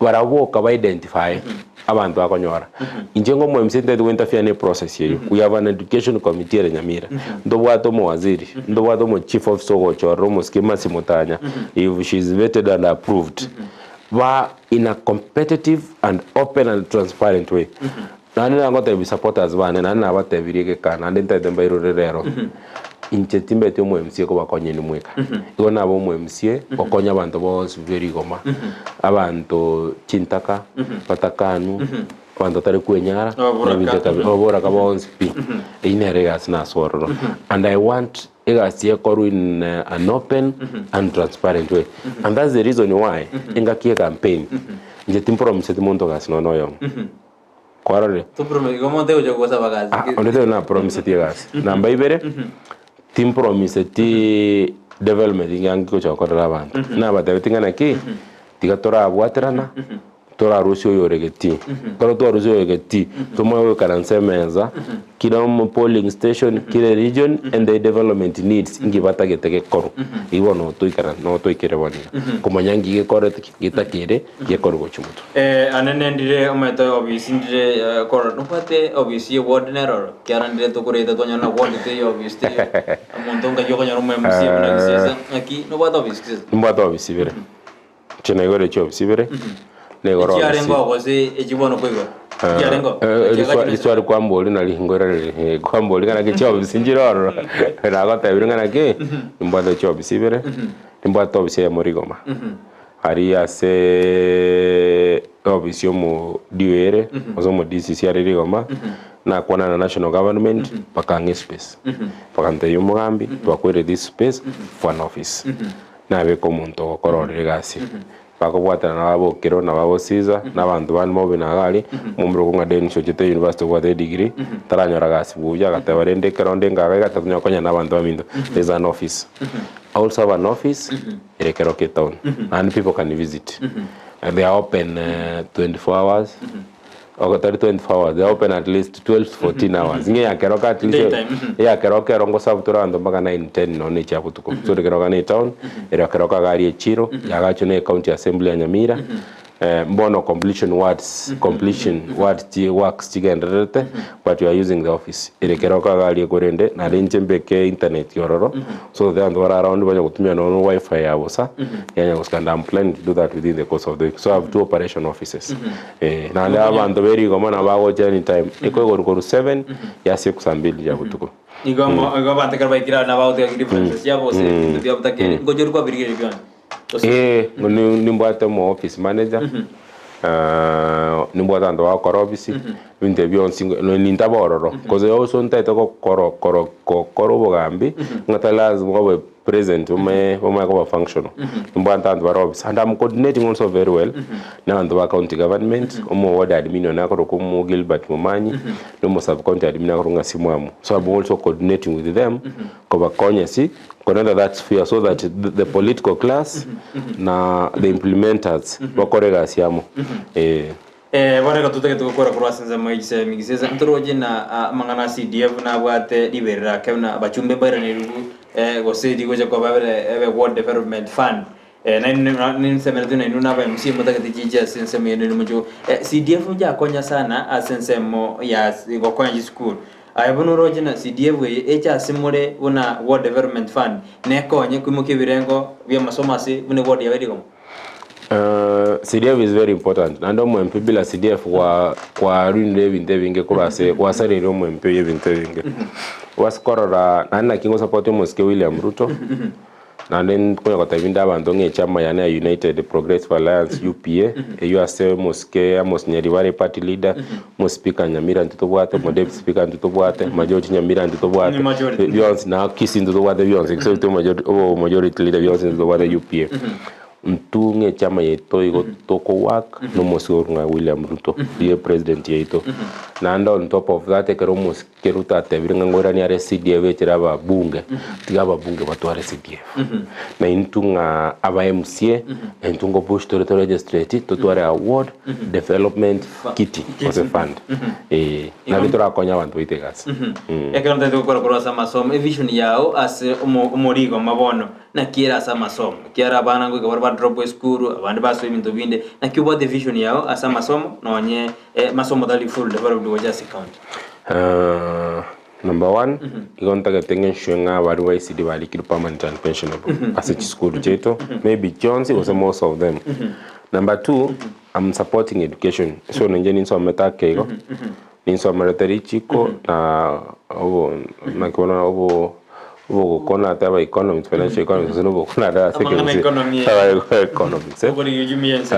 Barabwo boka ba identify abanto bakonyora. Inche nga omo MC ntagete go interfere na eprocess eywo. We have an education committee ere Nyamira, ntobwate omowaziri, ntobwate omo chief officer ogocha ororo omosike Mercy Mutanya, if she is vetted and approved, ba in a competitive and open and transparent way. Naende nagotebia supporters bane, naende nabatebirie egeka, naende ntagete mbairore rero, inche timbeti omo MCA kobakonya inwe mweka. Igo nabe omo MCA gokonya abanto bonsi be rigoma, abanto chintaka, batakanu, abanto batari kwenyara, Ababoraka. nebinto ekabi ababoraka bonsi pi. Eyio nere egasi nase ororo. And I want egasi ekorwe in an open and transparent way. And that's the reason why, engaki ye campaign, inche timpromiseti monto gasi nonya oyomo. Kwarorire? Topromise igo omonto ogocha gosaba gasi. Ah, onde tari napromiseti egasi. Namba ibere, timpromiseti development ngiange gocha gokorera abanto. Nabatebetie ng'a naki, tiga torabwaterana, torarusie oyore getii. Ekero twarusia oyore getii, tomanye goikaransa emesa, kira omo polling station, kira region, and the development needs inki batagete gekorwe. Eywo bono toikaranse noo toikere bono iga. Komanya nki gekorete ki, getakere, gekorwe gochia motwe. Ane nendire omanyete obisi ndire korora nobwate obisi ye ward nere ororo ekiagera ndire tokoreta twanyora na ward teiyo obisi teiyo omonto nkai okonyora omo MCA buna Kisesa ng'aki nobwate obisi Kisesa? Nimbwate obisi ibere, inche naigorire chiobisi ibere, naigora obisi. Echiarenge oo gose echi bono kwaigora? Echiarenge oo? Riswali kwambori nari ngoiranerie, kwambori ng'a naki chiobisi nchire ororo, nagotebirie ng'a naki, nimbwate chiobisi ibere, nimbwate obisi eyemo rigoma. Aria ase ofisi y'omo DO ere, gose omo DCC are rigoma, nakwana na national government, bakang'a espace. Bakantebia omogambi, twakoire this space for an office. Nabeka omonto ogokora ororo egasi. Bakobwatana na abokero na abosiza, na abanto bande mobe na iga aria, momura okong'a Dennis ochete university obwate edegree, taranyora gasi buya, agateba rende ekero nde ngaga iga tatonya gokonyana na abanto baminto. There is an office. I also have an office. Ere Keroka etown naende people can visit they are open 24 hours okay tari 24 hours they are open at least 12 to 14 hours ng'a ya Keroka at least Daytime, mhm. ya Keroka ero ngosabu tore abanto mpaka 9 10 nonya chia botuko so ere Keroka ne etown ere Keroka iga aria echiro yagachwa ne ecounty assembly ya Nyamira Mbono completion words, completion words chi works chigendererete but you are using the office. Ere kero okagaria korende nare inche mbeke internet ororo so that abanto bare around banya gotumia nonya wifi ya bosa yanya gosika and I'm planning to do that within the course of the week. So I have two operation offices. Eh, naende abanto be rigoma nabo bagocha anytime ekoigorwa korwa 7 yasiekwa saa mbili ya botuko. Igo mo igo abanto ekero baikire aro nabagotiga differences chiabo gose ebinto biabo bitakeri ngocha ori kwabirigereria bionsi. Gose Ee, nimbwate omo office manager, nimbwate abanto bagokora ofisi, ebinto ebi bionsi nintaba ororo, cause also ntagete gokoro koro gokora obogambi, ng'a tari lazima obe present omanye omanye koba functional. Nimbwate abanto bare office and am coordinating also very well, na abanto ba county government, omo ward admin one akorokwa omo Gilbert Momanyi, na omo sub county admin akorokwa ng'a Simwamu. So am also coordinating with them, kobakonya ase Korende that's fair so that the political class na the implementers bakore egasi amo. Eh. Eh, bono igo totagete gokora korwa ase ensemo ya chisemi gose ase ntoroche na ah, amang'ana a CDF nabwate riberera ake buna abachumbe mbairaneriwu eh, gose rigocha koba bere ebe Ward Development Fund. Eh, nainwe na- ninsemeretie nainwe na aba MC motagete chiche ase ensemo yaino ere moche eh, CDF njakonya sana ase ensemo ya gokonya chisukuru. Aye buna oroche na CDF eye eche ase more buna Ward Development Fund nekonye koimokia ebirengo bi'amasomo ase buna eward yabeire igo? CDF is very important naende omwempi bila CDF gwa kwaruinire ebinto ebinge korwa ase gwasareire omwempi oyio ebinto ebinge. Obase korora naende naki ngosupport omosike William Ruto, naende nkonya gotebia inde abanto ng'a echama yane ya United Progressive Alliance UPA, eywo ase omosike Amos Nyaribare party leader, omospeaker Nyamira intwe tobwate, omodeputy speaker intwe tobwate, majority Nyamira intwe tobwate, Ni majority. bionsi na Kisii intwe tobwate bionsi except omajority obo majority leader bionsi intwe tobwate UPA. Intwe ng'a echama yaito igo toko work na omosike korwa ng'a William Ruto, riye president yaito. Naende on top of that ekero omosike Ruto atebire ng'a ngoirania are CDF echere ababunge, tiga ababunge batware CDF. Na intwe ng'a aba MCA, intwe ngo push tore to registrate totware a ward development kitty gose fund eh, nari torakonye abanto baito egasi. Ekero ntaete gokora korwa ase amasomo, evision yao ase omo omorigoma bono Naki ere ase amasomo, ekiagera abana ngoika bare badrop esukuru, abande basoa ebinto binde, naki obwate evision yao ase amasomo nonye masomo tari full developed gocha ase ecounty? Number one, igo ntagete ng'a ensure ng'a abaria ba ECD barikire permanent and pensionable ase chisukuru chiaito, maybe chionsi gose most of them. Number two, I'm supporting education, so ninche ninsomete ake igo, Ninsomerete richiko na obo naki bono obo obogokona ateba economics, financial economics gose nobokona ase Amang'ana ekegusii economy eye. Aba economics eh. Okorigi uchumi ense.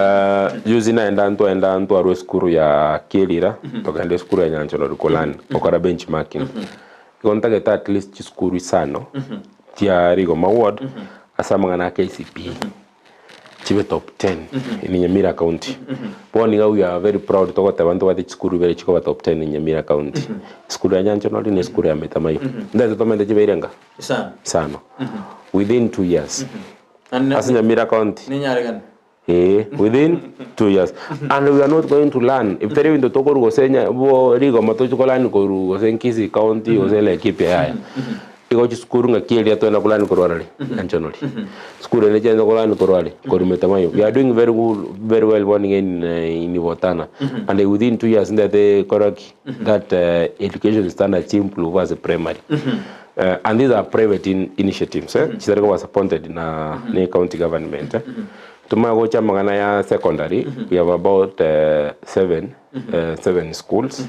Juzi naenda ntwaenda ntwarwa esukuru ya Kirira tokagenda esukuru ya Nyanchonori kolearn gokora benchmarking. Igo ntagete at least chisukuru isano chia Rigoma ward ase amang'ana a KCPE. Chibe top ten in Nyamira county. Bono iga we are very proud togoteba ntobwate chisukuru ibere chikoba top ten in Nyamira county. Esukuru ya Nyanchonori na esukuru ya Metamaywa. Ntagete tomente chibeire nga? Isano. Isano. Within 2 years. Naende Ase Nyamira county. Nenyarekane. Eeh, within 2 years. And we are not going to learn. If tari ebinto tokorwa gose nya bo rigoma tochi kolearn korwa gose Kisii county gose Laikipia yaya. Igo chisukuru ng'aki eria twenda kolearn korwa arari Nyanchonori. Sukuru ende chiaye kolearn korwa are korwa Metamaywa. We are doing very good very well bono iga in in Botana and within 2 years ndete kora ki that education standard chimprove ase primary. And these are private in initiatives eh, chitari koba supported na ne county government eh. Tomanye gocha amang'ana ya secondary, we have about seven schools.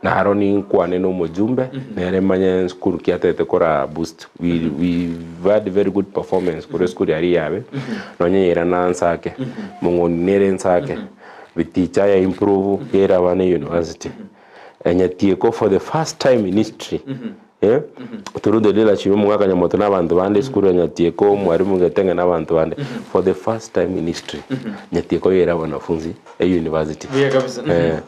Naro ninkwane na omojumbe, nere manye nsukuru ki atagete kora boost. We we've had very good performance korwa esukuru yaria yabe, nonye yaira na nsake, mong'oni nere nsake, biticha ya improve yaira abana university. Nyatieko for the first time in history, eh, through the leadership omogaka Nyamoto na abanto bande esukuru ya Nyatieko, mwalimu Getenge na abanto bande, for the first time in history, Nyatieko yaira abanafunzi e university. Buya kabisa. Eh,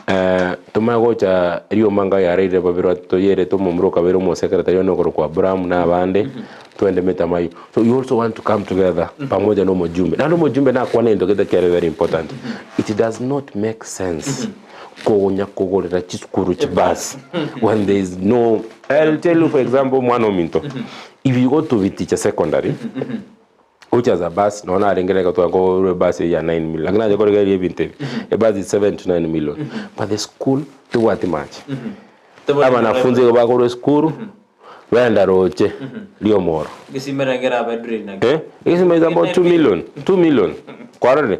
eh, tomanye gocha rioma nga yaraire babere toyerete omomura okabere omosecretary one okorokwa Abraham na abande twende Metamaywa. So you also want to come together pamoja na omojumbe. Naende omojumbe nakwane egento gete kere very important. It does not make sense konya kogorera chisukuru chibasi when there is no I'll tell you for example mwana ominto if you go to Viticha secondary which has a bus nonya narenge reka twakogorwa ebus eye ya 9 million lakini nacha korigereria ebinto ebi ebus is 7 to 9 million but the school tebwati mache abanafunzi igo bakorwa esukuru baenda roche riomoro Gesimera ngera abadre na. Eh, egesima is about 2 million 2 million kwarorire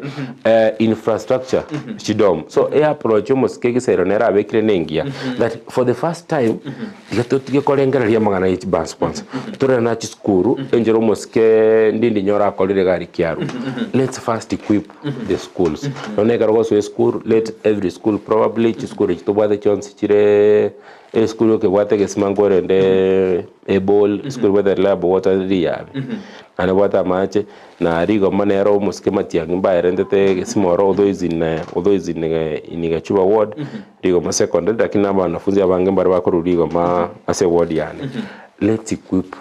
infrastructure chidom so e approach omosike egesero nere abekire na engiya that for the first time tiga totige korengereria amang'ana ya chibus kwanza torore na chisukuru enchera omosike ndindi nyoro akorire iga aria kiaru let's first equip the schools nonya ekero ogosoa esukuru let every school probably chisukuru echi tobwate chionsi chire esukuru ekebwate egesima nkorende ebowl esukuru ebwate reliable water riabe naende ebwate amache na rigoma nere omosike matiang'i mbaerentete egesima oro although is in although is in in Gachuba ward rigoma secondary lakini abanafunzi abange mbare bakorwa rigoma ase eward yane let's equip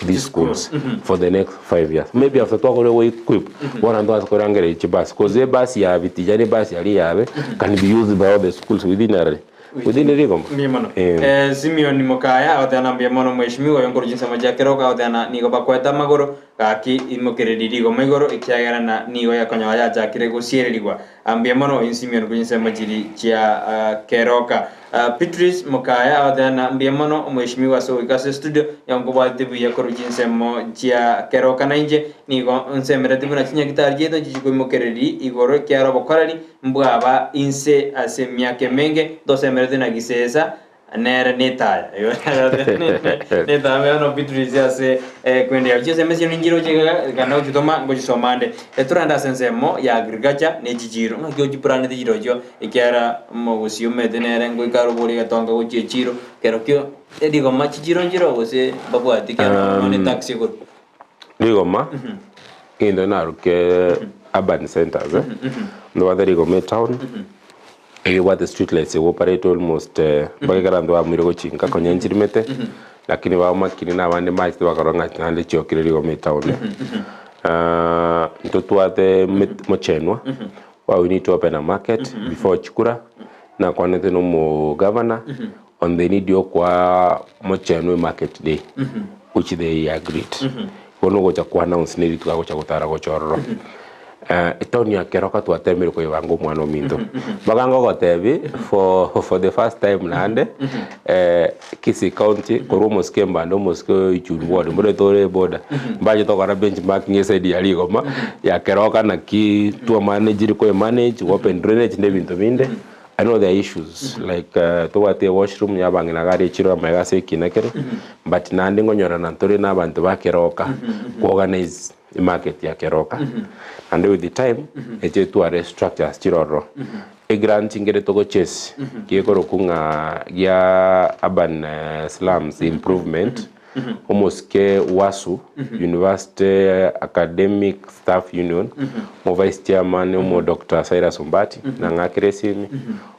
these schools for the next 5 years maybe after twakore go equip bono ntobasa korangereria chibasi cause ebasi ya Biticha na ebasi yaria yabe can be used by all the schools within arari within rigoma Mbuya mono. Eh. Simeon Mokaya agoteana mbuya mono mheshimiwa oyo nkorusia ensemo chia Keroka agoteana nigo bakwete amagoro. Gaki imokererie rigoma igoro, ekiagera na nigo yakonyora yachakire gosiererigwa. Mbuya mono insimio korwa chinsemo chiri chia keroka. Beatrice Mokaya agoteba na mbuya mono omweshimiwa ase ogoika ase estudio, nigo nkobwatete buya korwa chinsemo chia keroka nainche nigo nsemereti buna chinyagitari chiaito nchichikoimokereria igoro ekiagera obokoreri mbwaba inse ase emiaka emenge ntosemereti na gisesa Nere netaya. Netaya mbuya mono Beatrice ase kwenderia chisemi chino nchiroche iga ekero nagochitoma ngochisoma ande. Torende ase ensemo ya agriculture ne chichiro, ng'aki ochiplanete chirochio ekiagera omogusii omanyete nere ngoika are oborie egetonga gochia echiro, kerokio rigoma chichiro nchiroo gose mbabwati ekiagera nonya ne tax ekorwa. Rigoma, egento narokia urban centers eh, ndobwate rigoma etown. Egebwate street lights egoparete almost mpaka ekero abanto bamoire gochinka konya nchirimete, lakini bamakini na abande mbachete bakarora ng'a naende chiokire rigoma etown. Ntotwate met mochenwa, why we need to open a market before chikura, nakwanete na omogavana on the need ya okoa mochenwa emarket day, which they agreed. Bono ogocha ko announce ne rituko agocha gotara gocha ororo. Etown ya Keroka twatemire koyebanga omwana ominto. Mpaka ngogotebi for for the first time naende Kisii county korwa omosike embande omosike oichuni ward mbore tore eboda mbachete gokora benchmarking eside ya rigoma ya Keroka naki twamanagire koemanage open drainage na ebinto binde. I know there are issues like tobwate ewashroom ya abang'ina iga aria echiro amaiga ase ekina kere but naende nkonyorana ntore na abanto ba Keroka ko organize emarket ya Keroka naende with the time eche etware structures chire ororo. Egrant nkere togo chase gekorokwa ng'a gia urban slums improvement. Omosike Wasu, University Academic Staff Union, omo vice chairman omo Doctor Cyrus Ombati, nang'akire esimi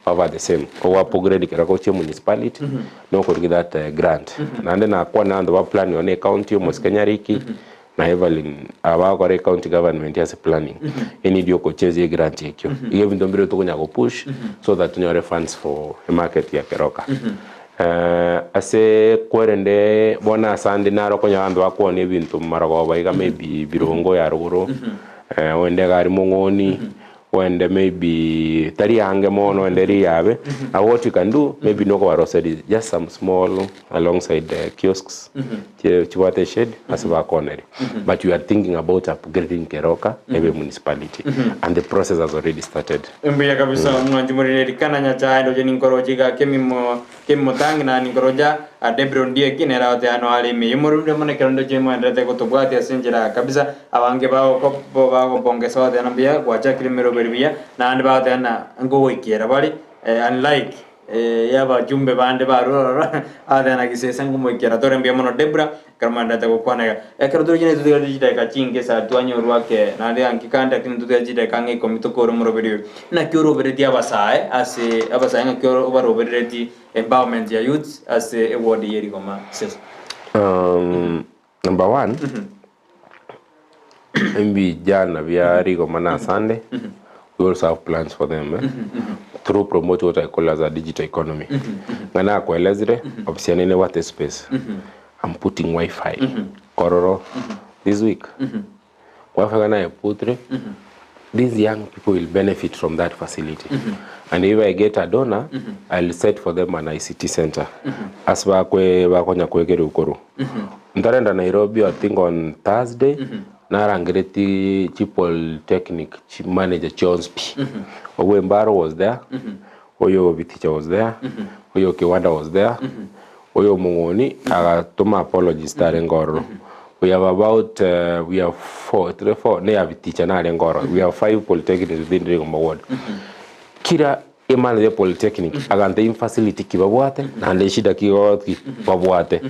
over the same. Ogo upgrade kera gochia municipality na okorigia that grant. Naende nakwana abanto ba planning one ecounty omosike Nyariki na Evelyn aba bagokora ecounty government ase planning enidi okochase egrant ekio. Igo ebinto mbire tokonya gopush so that tonyore funds for emarket ya Keroka. Ase kwerende bono ase ande naro okonyora abanto bakoonia ebinto marogoba iga maybe birongo ya rogoro, oende iga aria mong'oni, oende maybe tari ange mono oende riabe, nabo what you can do maybe nokobaroseria just some small alongside the kiosks chie chibwate eshade ase bakooneria. But we are thinking about upgrading Keroka ebe municipality and the process has already started. Mbuya kabisa omwanchi moriri Elikana Nyachae ndoche ninkoroche iga kemimo kemimotangi na ninkorocha Debra Ondieki nere agote ano are ime y'omorwire mono ekero ndoche moenderete gotobwatia ase enchera kabisa abange bagoko bagobongesa bagoteba ng'a mbuya gwachakire emeroberi buya naende bagoteba ng'a nkogoikera bare unlike y'abachumbe bande barure ororo bagoteba ng'a gisese nkomoikera tore mbuya mono Debra Ekero mwenderete gokwana iga, ekero tore chinde totigarete chidakika chinke saa twanyorwa ake, naende anki kande lakini ntotigare chidakika ang'e ikomi tokore omoroberi oyo. Naki oroberetie abasae ase abasae ng'aki oro obarobereretie empowerment ya youths ase eward ye Rigoma Sese? Number one, Ebijana bia rigoma na asande, we also have plans for them eh? Through promote what I call as a digital economy. Ng'a nakoelezire, ofisi yane nebwate space. I'm putting wifi kororo this week. Wifi iga nayeputire, these young people will benefit from that facility. And if I get a donor, I'll set for them an ICT center. Ase bakwe bakonya kwegerwa korwa. Ntarenda Nairobi I think on Thursday, narangeretie chi polytechnic chi manager chionsi pi. Obwo Embaro was there, oyo Biticha was there, oyo Kiwanda was there, oyo Omong'oni agatoma apologies tarenge ororo. We have about we have four, three, four, ne ya Biticha narenge ororo. We have five polytechnics within Rigomba ward. Kira Emana ya polytechnic aganta infacility ki babwate naende eshida ki ki babwate.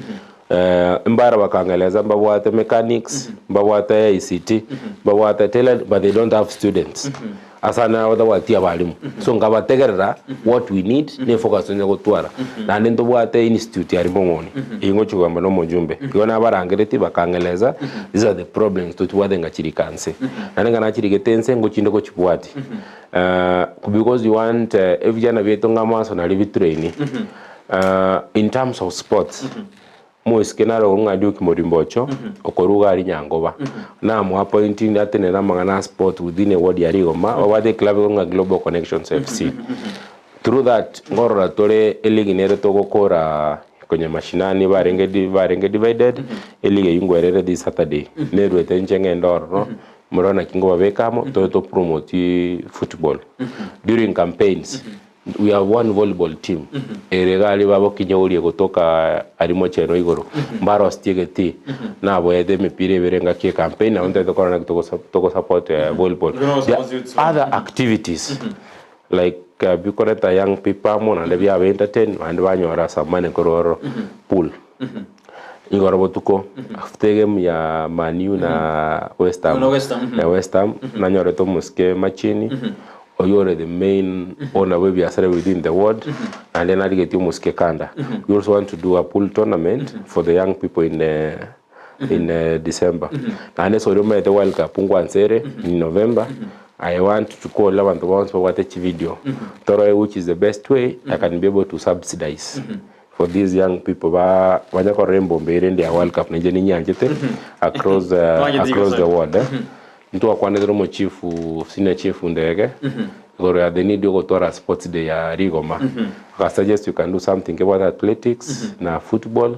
Mbaro bakangeleza mbabwate mechanics, mbabwate ICT, mbabwate tailor but they don't have students. Ase ande nabo batabwati abalimu. So nkabategerera what we need ne efocus tonya gotwara. Naende ntobwate institute aria Mong'oni, eywo ngochia kogamba na omojumbe. Igo nabarangeretie bakang'eleza these are the problems totwate ngachirika nse. Naende ekero nachirigete nse ngochinde gochibwatia. Because you want ebijana biaito ng'a amaso nario bitraini in terms of sports. Omoiseke nare okorwa ng'a Duke Morimbocho, okorwa iga aria Nyangoba. Namoa appoint atenene amang'ana a sport within eward ya Rigoma, babwate eclub ekorwa ng'a Global Connections FC. Through that, nkorora tore eleague nere togokora konya mashinani barenge di barenge divided, eleague eywo nkwerere this Saturday, nerwete inche ng'ende ororo, morore naki nkobabeka amo, tobe to promote football. During campaigns, we have one volleyball team, ere iga aria babokinyourie gotoka aria mocheno igoro, mbarositie egetii, naboete emepira ebere engaki ya ecampaign, nabo ntagete korora naki togo togosupport volleyball. There are other activities. Like bikoreta young people amo naende biaba entertain naende banyora some money korwa ororo pool. Igoro botuko after egame ya Man U na West Ham Na West Ham, mhm. ya West Ham nanyorete omosike Machini oywo ore the main owner bwa ebiasara within the ward naende narigetie omosike Kanda. We also want to do a pool tournament for the young people in in December. Naende ase oria omanyete world cup nkwansa ere in November, I want to call abanto bonsi babwate chividio torore which is the best way I can be able to subsidize for these young people ba banya korora embombe ere ende ya world cup nainche ninyanchete across Twanyete across the igosori. world eh. Ntwakwanete na omochifu senior chief Ndege igoro ya the need yogotwara sports day ya rigoma aka suggest you can do something kebwate athletics na football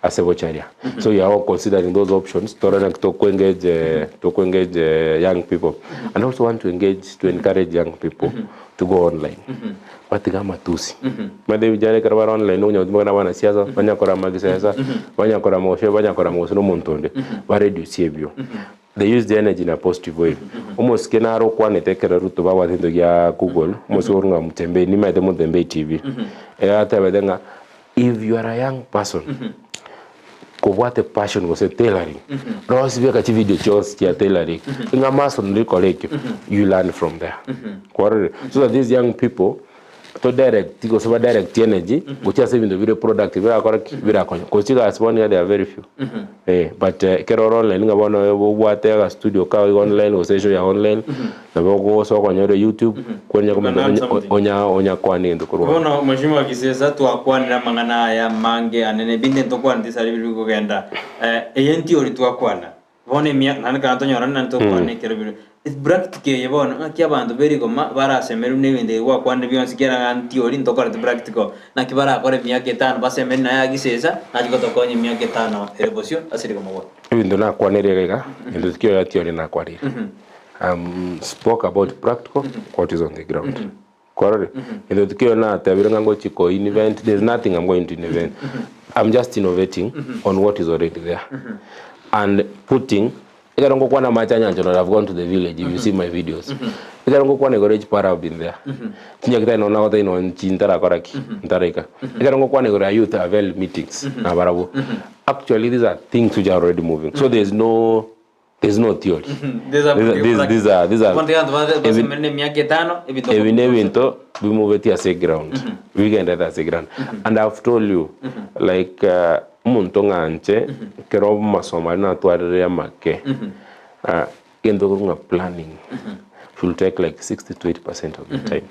ase bocharia so we are all considering those options torore naki toko engage toko engage young people and also want to engage to encourage young people to go online batige amatusi omanyete vijana ekero bare online okonya gotumeka na abanasiasa banya korama gisesa banya korama gose banya korama gose na omonto onde ba reduce ebio. They use the energy in a positive way. Omosike naro okwanete ekero Ruto babwate egento gia Google, omosike orwa ng'a Mutembei, nimaete Mutembei TV. Ere atebete ng'a if you are a young person, kobwate passion gose tailoring, rosi beka chivideo chionsi chia tailoring, ng'a masonry kora ekio, you learn from there. Kwarorire? So that these young people, to direct gose ba direct energy gochia ase ebinto bire productive birakore ki? Birakonye. Cause chigasi bono iga they are very few. Eh, but ekero ore online ng'a bono obwate aga studio kago iga online gose eshow ya online, nabo ogosoa okonyora youtube, kwanya You can komenta learn onya something. onya onya kwana egento korwa ororo. Bono Mheshimiwa Kisesa twakwanire amang'ana aya amange anene ebinde ntokwaneti ase aria biri bikogenda eye ntiori twakwana. Bono emiaka, naende ekero tonyorane naende tokwane ekero bire practical eye bono, ng'aki abanto be rigoma barasemerwe na ebinto ebi gwakwanire bionsi kera ng'a ntiori ntokoreti practical, naki barakore emiaka etano basemerwe naye agisesa nachi gotokonya emiaka etano ere bosio ase rigoma bono. Ebinto nakwanire iga iga, egento tikio ya theory nakwanire. Spoke about practical, what is on the ground. Kwarorire? Egento tikio natebire ng'a ngochi ko invent, there's nothing I'm going to invent. I'm just innovating on what is already there. And putting, ekero ngokwana amache a Nyanchonore I've gone to the village if you see my videos. Ekero ngokwana igoro ya chipara I've been there. Chinyagitari nonye nagotebia nonye nchi ntarakora ki? Ntaraika. Ekero ngokwana igoro ya youth I've held meetings nabarabwo. Actually these are things which are already moving. So there's no There's no theory. These are These- these- these are- these are- Bono tiga abanto basemere na emiaka etano ebinto Ebi nebinto bimubetie ase eground bigenderete ase eground and I've told you like omonto ng'anche ekero amasomo aria natwarire amake egento ekorwa ng'a planning should take like 60 to 80 percent of your time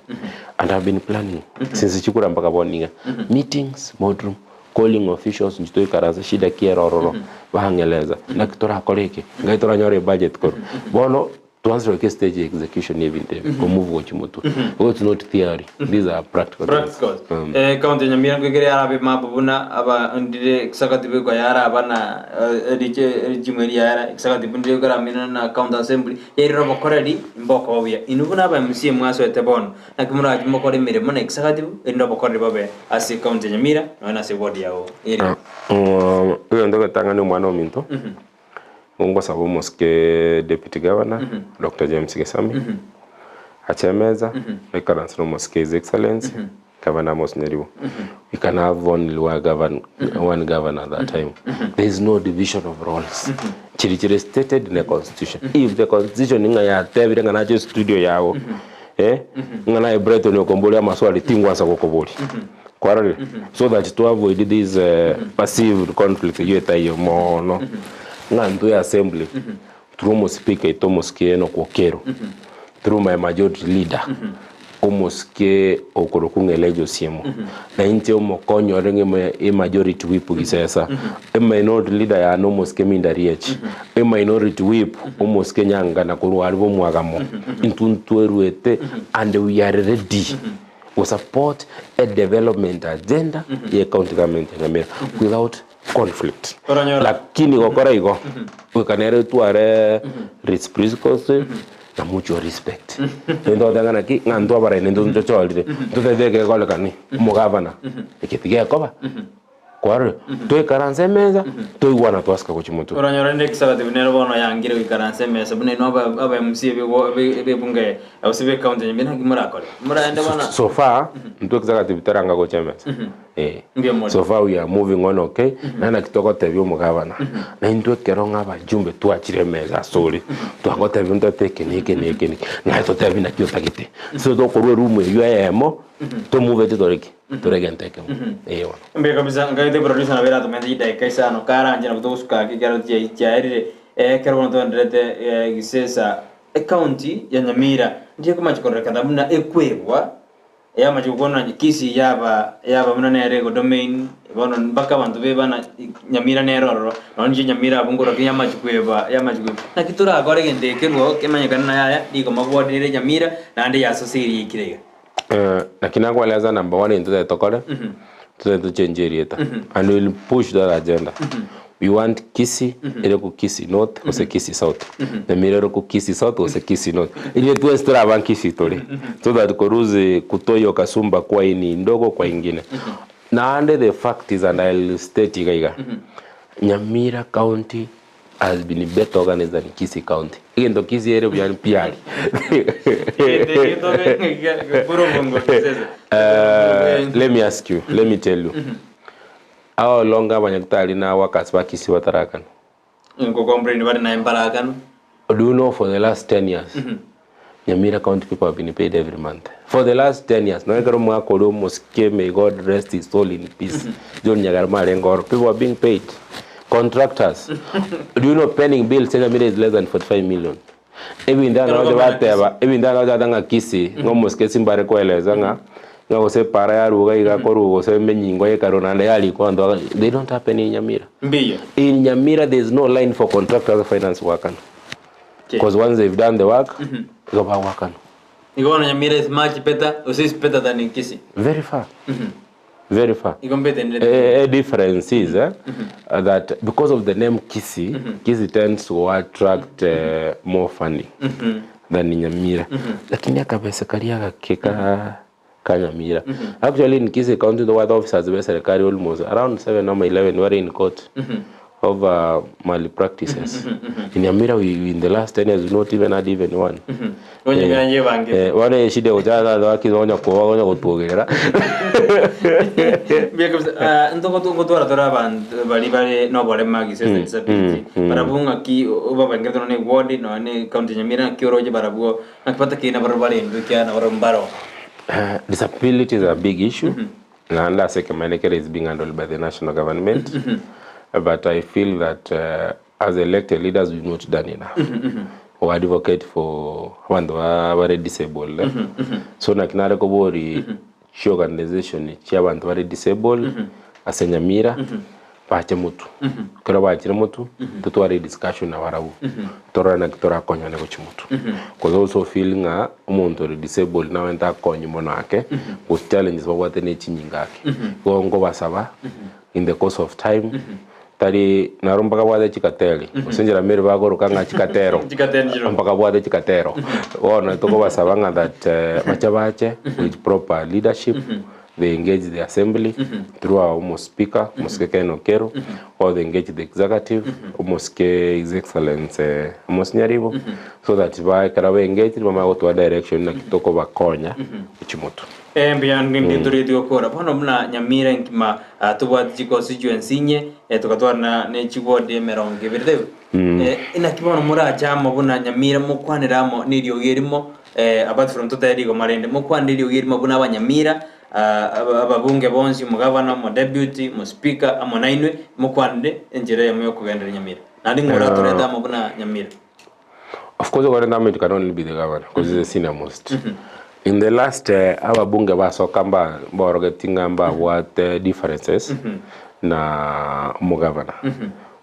and I've been planning since chikura mpaka bono iga meetings boardroom Calling officials inche toikaranse shida ki ere ororo bang'eleza naki torakore eke ngai toranyore ebudget korwa bono twansi goika estage ya execution ya ebinto ebi komove gochia motwe because it's not theory these are practical things. Practicals. Eh, county ya Nyamira nkoikere yarabe map buna aba ndire executive eko yaraba na eriche erichimo eri yara executive ndire ekoramina na county assembly yairire obokoreri mbokoba buya. Inwe buna aba MCA mwasoete bono Naki morache mokore emeremo na executive, erinde obokoreri bobe ase ecounty ya Nyamira, nonya nase eward yao ere. Egento egetang'ani omwana ominto, ngosaba omosike deputy governor Doctor James Gesami, ache emesa, aikaranse na omosike his excellency Governor Amos Nyaribo. We can have only one govern, one governor at that time. There is no division of roles. Chiri chiri stated in the constitution. If the constitution ng'a yatebire ng'a nache studio yago, Eh, ng'a naye Brighton okomboria amaswali tingwansa gokoboria. Kwarorire? So that to avoid this perceived conflict eyio etaiyo mono, ng'a intwe assembly through omospeaker oito omosike Enock Okello, through my majority leader. Omosike okorokwa ng'a Elijah Osiemo, na inche omokonyi orenge e majority whip Gisesa, e minority leader yane omosike Minda Riech, e minority whip omosike Nyangana korwa aria bomwagamo, intwe ntwerwete and we are ready go support a development agenda ye county government ya Nyamira without conflict. Oranyora. Lakini gokora igo, goika nere otware reciprocity na mutual respect. Rende togoteba ng'a naki, ng'a intwe abaraini intwe ntochorire, ntotebe ekegorekani, omogavana, eke tigekoba, kwarorire, toikaranse emesa, toigwana twasika gochia motwe. Oranyora rende executive nere bono yangire goikaransa emesa buna inwe aba MCA b'ebunge gose b'ecounty ya Nyamira naki morakore? Moraende bono. So far, intwe executive teranga gocha emesa. Eh. Mbuya more. So far we are moving on okay, naende naki togotebia omogavana, na intwe ekero ng'a abajumbe twachire emesa ase ore, twagotebia ntotebe eke na eke na eke na eke, naye totebie naki otagete. So tokorwa eroom eywo eyemo, tomuvete tore ki? Tore egento ekemo. Eh bono. Mbuya kabisa, nkaete producer nabo eratomente chidakika isano, karanche nabo togosuka ake ekero chia chiaerire, ekero bono togendererete gisesa ecounty ya Nyamira, ndiye komachi kororekana buna ekwebwa. Yamachia gokwana Kisii yaba yaba buna nere egodomain bono mpaka abanto bebana Nyamira nere ororo nonya inche Nyamira abwo nkorwa ki yamachia kweba yamachia kweba. Naki torakore egento eke kerwo kemanyekane na yaya rigoma ward nere Nyamira naende yasoseirie yaikire iga. Naki nakoeleza number one egento totagete tokore, totagete tochengie erieta and we will push that agenda. We want Kisii ere ko Kisii North gose Kisii South, Nyamira ere ko Kisii South gose Kisii North. Inwe twensi tore aba Kisii tore, so that koruzi kutoa hiyo kasumba kwa ini ndogo kwa ingine. Naende the fact is and I'll state iga iga, Nyamira county has been better organized than Kisii county. Egento Kisii ere buya mpiari. Egento ekio tobe Let me ask you, let me tell you. How long abanyagitari na workers ba Kisii batarakana? Nko complain bare naye mbarakana. Do you know for the last 10 years Nyamira County people have been paid every month for the last 10 years. Nonya ekero omwaka oria omosike may God rest his soul in peace John Nyagarama arenge oro people are being paid contractors do you know pending bills ya Nyamira is less than 45 million Ebinto Ekero naroche komanya bateba, Kisii. ebinto naroche bateba ng'a Kisii, ng'a omosike simbare koeleza ng'a, ng'a gose epara yaruga iga korwa gose emenyingo ekarwa naende yarikwa abanto baga they don't happen in Nyamira. Mbuya. In Nyamira there is no line for contractors finance goakana. Okay. Because once they've done the work, igo bagoakana. Igo bono Nyamira is much better, gose is better than Kisii. Very far. Very far. Igo mbetenderete. A difference is that because of the name Kisii, Kisii tends to attract more funding than Nyamira. Lakini akabesa karia gake ka ka Nyamira. Actually in Kisii County the ward officers be serikali almost around 7 ama 11 were in court over malpractices. In Nyamira we in the last 10 years we not even had even one. Igo Nyamira nyebange. Bono eshida egochaka ase abakiri onya koba onya gotwogerera. Mbuya kabisa. Ah, ntogo ngotwara tore abanto bari bare noborema gise ase disability. Barabwo ng'aki obabangerete nonya ne ward nonya ne county ya Nyamira ng'aki oroche barabwo ng'aki batakeire nabarabwo barendwe ekiagera nabarabwo mbaro. Disability is a big issue naende ase ekemanyererio kere is being handled by the national government but I feel that as elected leaders we've not done enough go advocate for abanto bare disabled eh. So naki nare kobori chiorganization chia abanto bare disabled ase Nyamira bache motwe. Ekero bachire motwe, totware ediscussion nabarabwo, torore naki torakonyane gochia motwe. Cause also feel ng'a omonto ore disabled nabwenerete akonywe mono ake, gose challenges babwate ne chinyinga ake. Igo nkobasaba in the course of time, tari naro mpaka bwate chikateli, gose enchera mbere bakoroka ng'a chikatero, Chikatero. mpaka bwate chikatero. Bono tokobasaba ng'a that bache bache with proper leadership, they engage the assembly through our omo speaker omosike Ken Okello or they engage the executive omosike his excellence Amos Nyaribo so that ba ekero ba engage bamanye gotoa direction naki tokobakonya gochia motwe. Eh, mbuya ndi ntorigetie gokora bono buna Nyamira enkima ah, tobwate chiconstituency inye eh, togatwara na ne chiward emerongo ebere taibo eh, inaki bono morache amo buna Nyamira mokwanere amo na eriogi erimo eh, apart from totebe rigoma rende mokwanere eriogi erimo buna abanyamira ah, ababunge bonsi omogavana omodeputy omospeaker amo nainwe mokwanere enchera eyemo yokogendereria Nyamira naende ng'o oratorete amo buna Nyamira. Of course, okore government can only be the governor because he's the senior most. In the last ababunge basoka mba mbaorogeti ng'a mbabwate differences na omogavana.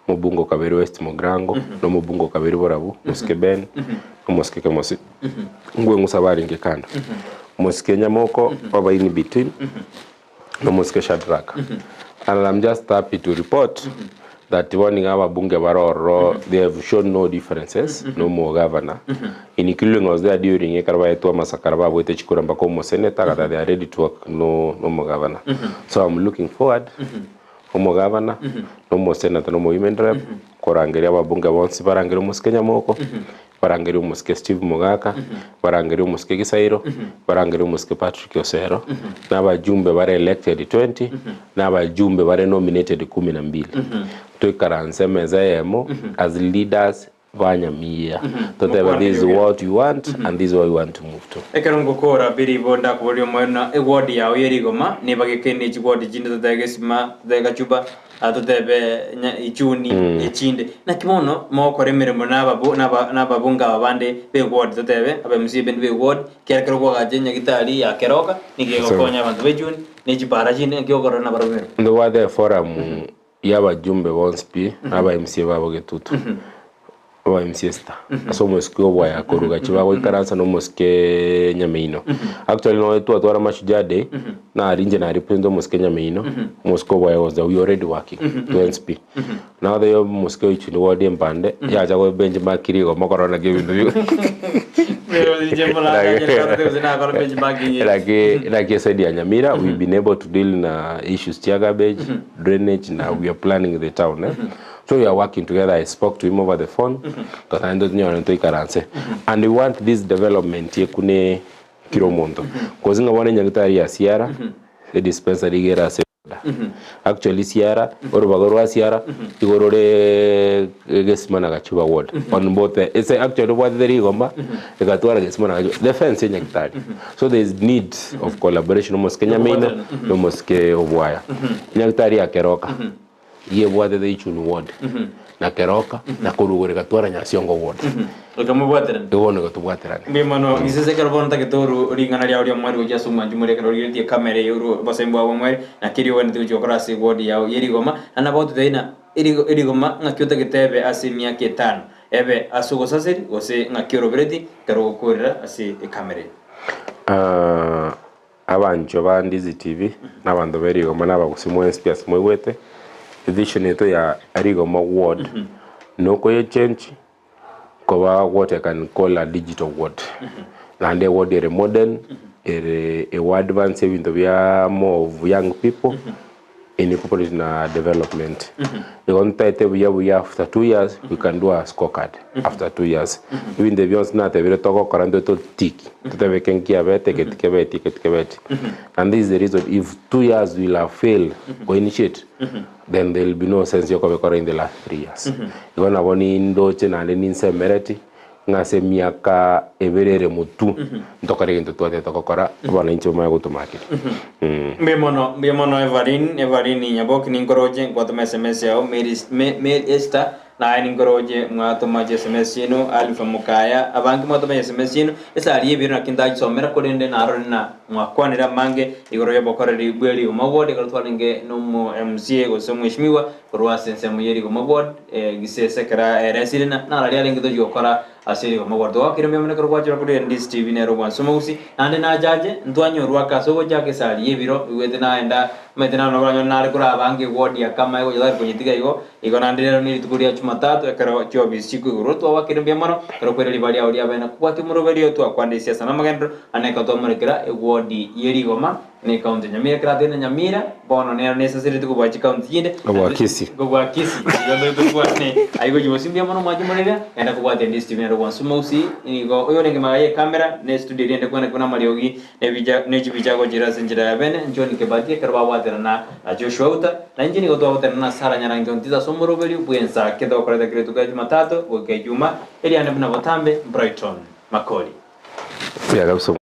Omobunge o kabere West Mugirango, na omobunge o kabere Borabu, Mosike Ben, omosike Kemosi, ngweng'usa barenge kando. Mosike Nyamoko oba in between, na omosike Shadrack. And I'm just happy to report that bono iga ababunge bare ororo they have shown no differences na omogavana including was there during ekero baetwe amasakara babwete chikura mpaka omoseneta agateba they are ready to work no omogavana. So I'm looking forward omogavana na omoseneta na omowomen rep korangeria ababunge bonsi barangerie omosike Nyamoko Barangerie omosike Steve Mogaka, barangerie omosike Gisairo, barangerie omosike Patrick Osero, na abajumbe bare elected 20, na abajumbe bare nominated kumi na mbili. Toikaranse emesa eyemo as leaders ba Nyamira, totebe this is what we want and this is where we want to move to. Ekero ngokora biribo ndakoboria omoyo na eward yao ye rigoma nibageke ne chiward chinde totebe Gesima, totebe Gachuba, Totebe ng'a ichuni echinde. Naki bono mogokora emeremo nababunge aba bande b'eward, totebe aba MCA bende b'eward, ekiagera ekero kwagacha enyagitari ya Keroka, nigo egokonya abanto b'echuni, ne chipara chinde, naki ogokorera nabarabwo emeremo? Ntobwate eforum y'abajumbe bonsi pi, na aba MCA babo Getutu. Aba MCA sita ase omosike obwaya koruga chibagoikaransa na omosike Nyameino. Actually nonya twatwara Mashujaa Day, nari inche na represent omosike Nyameino, omosike obwaya was there, we already working twensi pi. Now the omosike oichuni ward empande, yacha go benchmark rigoma korora naki ebinto bi Naki naki eside ya Nyamira, we've been able to deal na issues chia garbage, drainage na we are planning the town eh. So we are working together, I spoke to him over the phone, totari ntonyore ntoikaranse. And we want this development ekune kira omonto. Cause ng'a bono enyagitari ya Siara, edispensary iga ere ase eboda. Actually Siara, orobago rwa Siara, igo rore Gesima na Gachuba ward. On both ase actually obwatete rigoma, egatwara Gesima na Gachuba, the fence enyagitari. So there is need of collaboration omosike Nyamina, na omosike Obwaya. Enyagitari ya Keroka. Iga ebwatete Ichuni ward, na Keroka, na korwa igoro egatwara Nyasiongo ward. Goika mobwaterane. Igo bono igo tobwaterane. Mbuya mono gisese ekero bono ntagete oru ring'ana riao ri'omweri gochia ase omwanchi moria ekero origeretie ekamera eye oru obosemia bwao bw'omweri naki erio ogwenerete gochia gokora ase eward yao ye rigoma na nabo ototebie ng'a erigo erigoma ng'aki otagete ebe ase emiaka etano ebe ase ogosaseri gose ng'aki orobereti ekero ogokorera ase ekamera eye. Abanchwa ba Ndizi TV na abanto be rigoma na abagusii mwensi pi ase moigwete, evision yaito ya Rigoma ward nokoyechange koba what I can call a digital ward. Naende eward ere modern, ere ego advance ebinto bia more of young people. Incorporate na development. Igo ntaete buya buya after 2 years we can do a scorecard after 2 years. Ebinto ebi bionsi natebire togokora ntwe totiki totebe eke nkiabete eke tikebeti eke tikebeti. And this is the reason if 2 years will have failed go initiate then there will be no sense yokobikora in the last 3 years. Igo nabo nindoche naende ninsemereti ng'a ase emiaka ebere ere motwe ntokore egento twatete gokora abananchi bamanye gotomakera. Mbuya mono, mbuya mono Evelyn, Evelyn Nyaboki ninkoroche gwatoma SMS yao, Mary, Mary Esther naye ninkoroche mwatoma chiSMS chiaino, Alpha Mokaya, abange mwatoma chiSMS chiaino, esari y'ebiro naki ntachisomera korende narore na mwakwanire amange igoro y'obokoreri bwe rigoma ward ekero twarenge nomo MCA gose omweshimiwa Korwa ase ensemo ye rigoma ward, gisese ekero eresire na narari arenge tochia gokora ase rigoma ward. Twagokire mbuya mono ekero gwachora korwa NDC TV nere obwansu omogusii, naende nachache ntwanyorwa ake ase ogochaka esari y'ebiro igwete naenda omanyete naro oranyore nare koraba ange eward ya kama egocha tari konyetiga igo, igo naende rero ne rituko ria jumatatu ekero chiofisi chikoigorwa twagokire mbuya mono ekero kwere ribaga riao riabeene nakobwatia omoroberio twakwana esiasa na amagenderero naende ekero twamorekera eward ye rigoma. Ne county ya Nyamira ekero atagete Nyamira bono nero nesasereti kobua chicounty chinde Kobua Kisii. Kobua Kisii igo ntotokwane aye gochia gose mbuya mono mwanche morere genda kobwatia Ndizi TV nero gwansa omogusii nigo oyo orenge magega ye camera ne studio eria ende kwana buna amariogi ne ebicha ne chibicha agochira ase enchera ya bene John Kibati ekero babwaterana na Joshua Outa na inche nigo twagotenena na Sarah Nyarangi Ontita ase omoroberio bw'ensa ake togokoreta kera rituko ria Jumatatu goika Ijumaa eriane buna botambe Brighton Makori. Buya kabisa.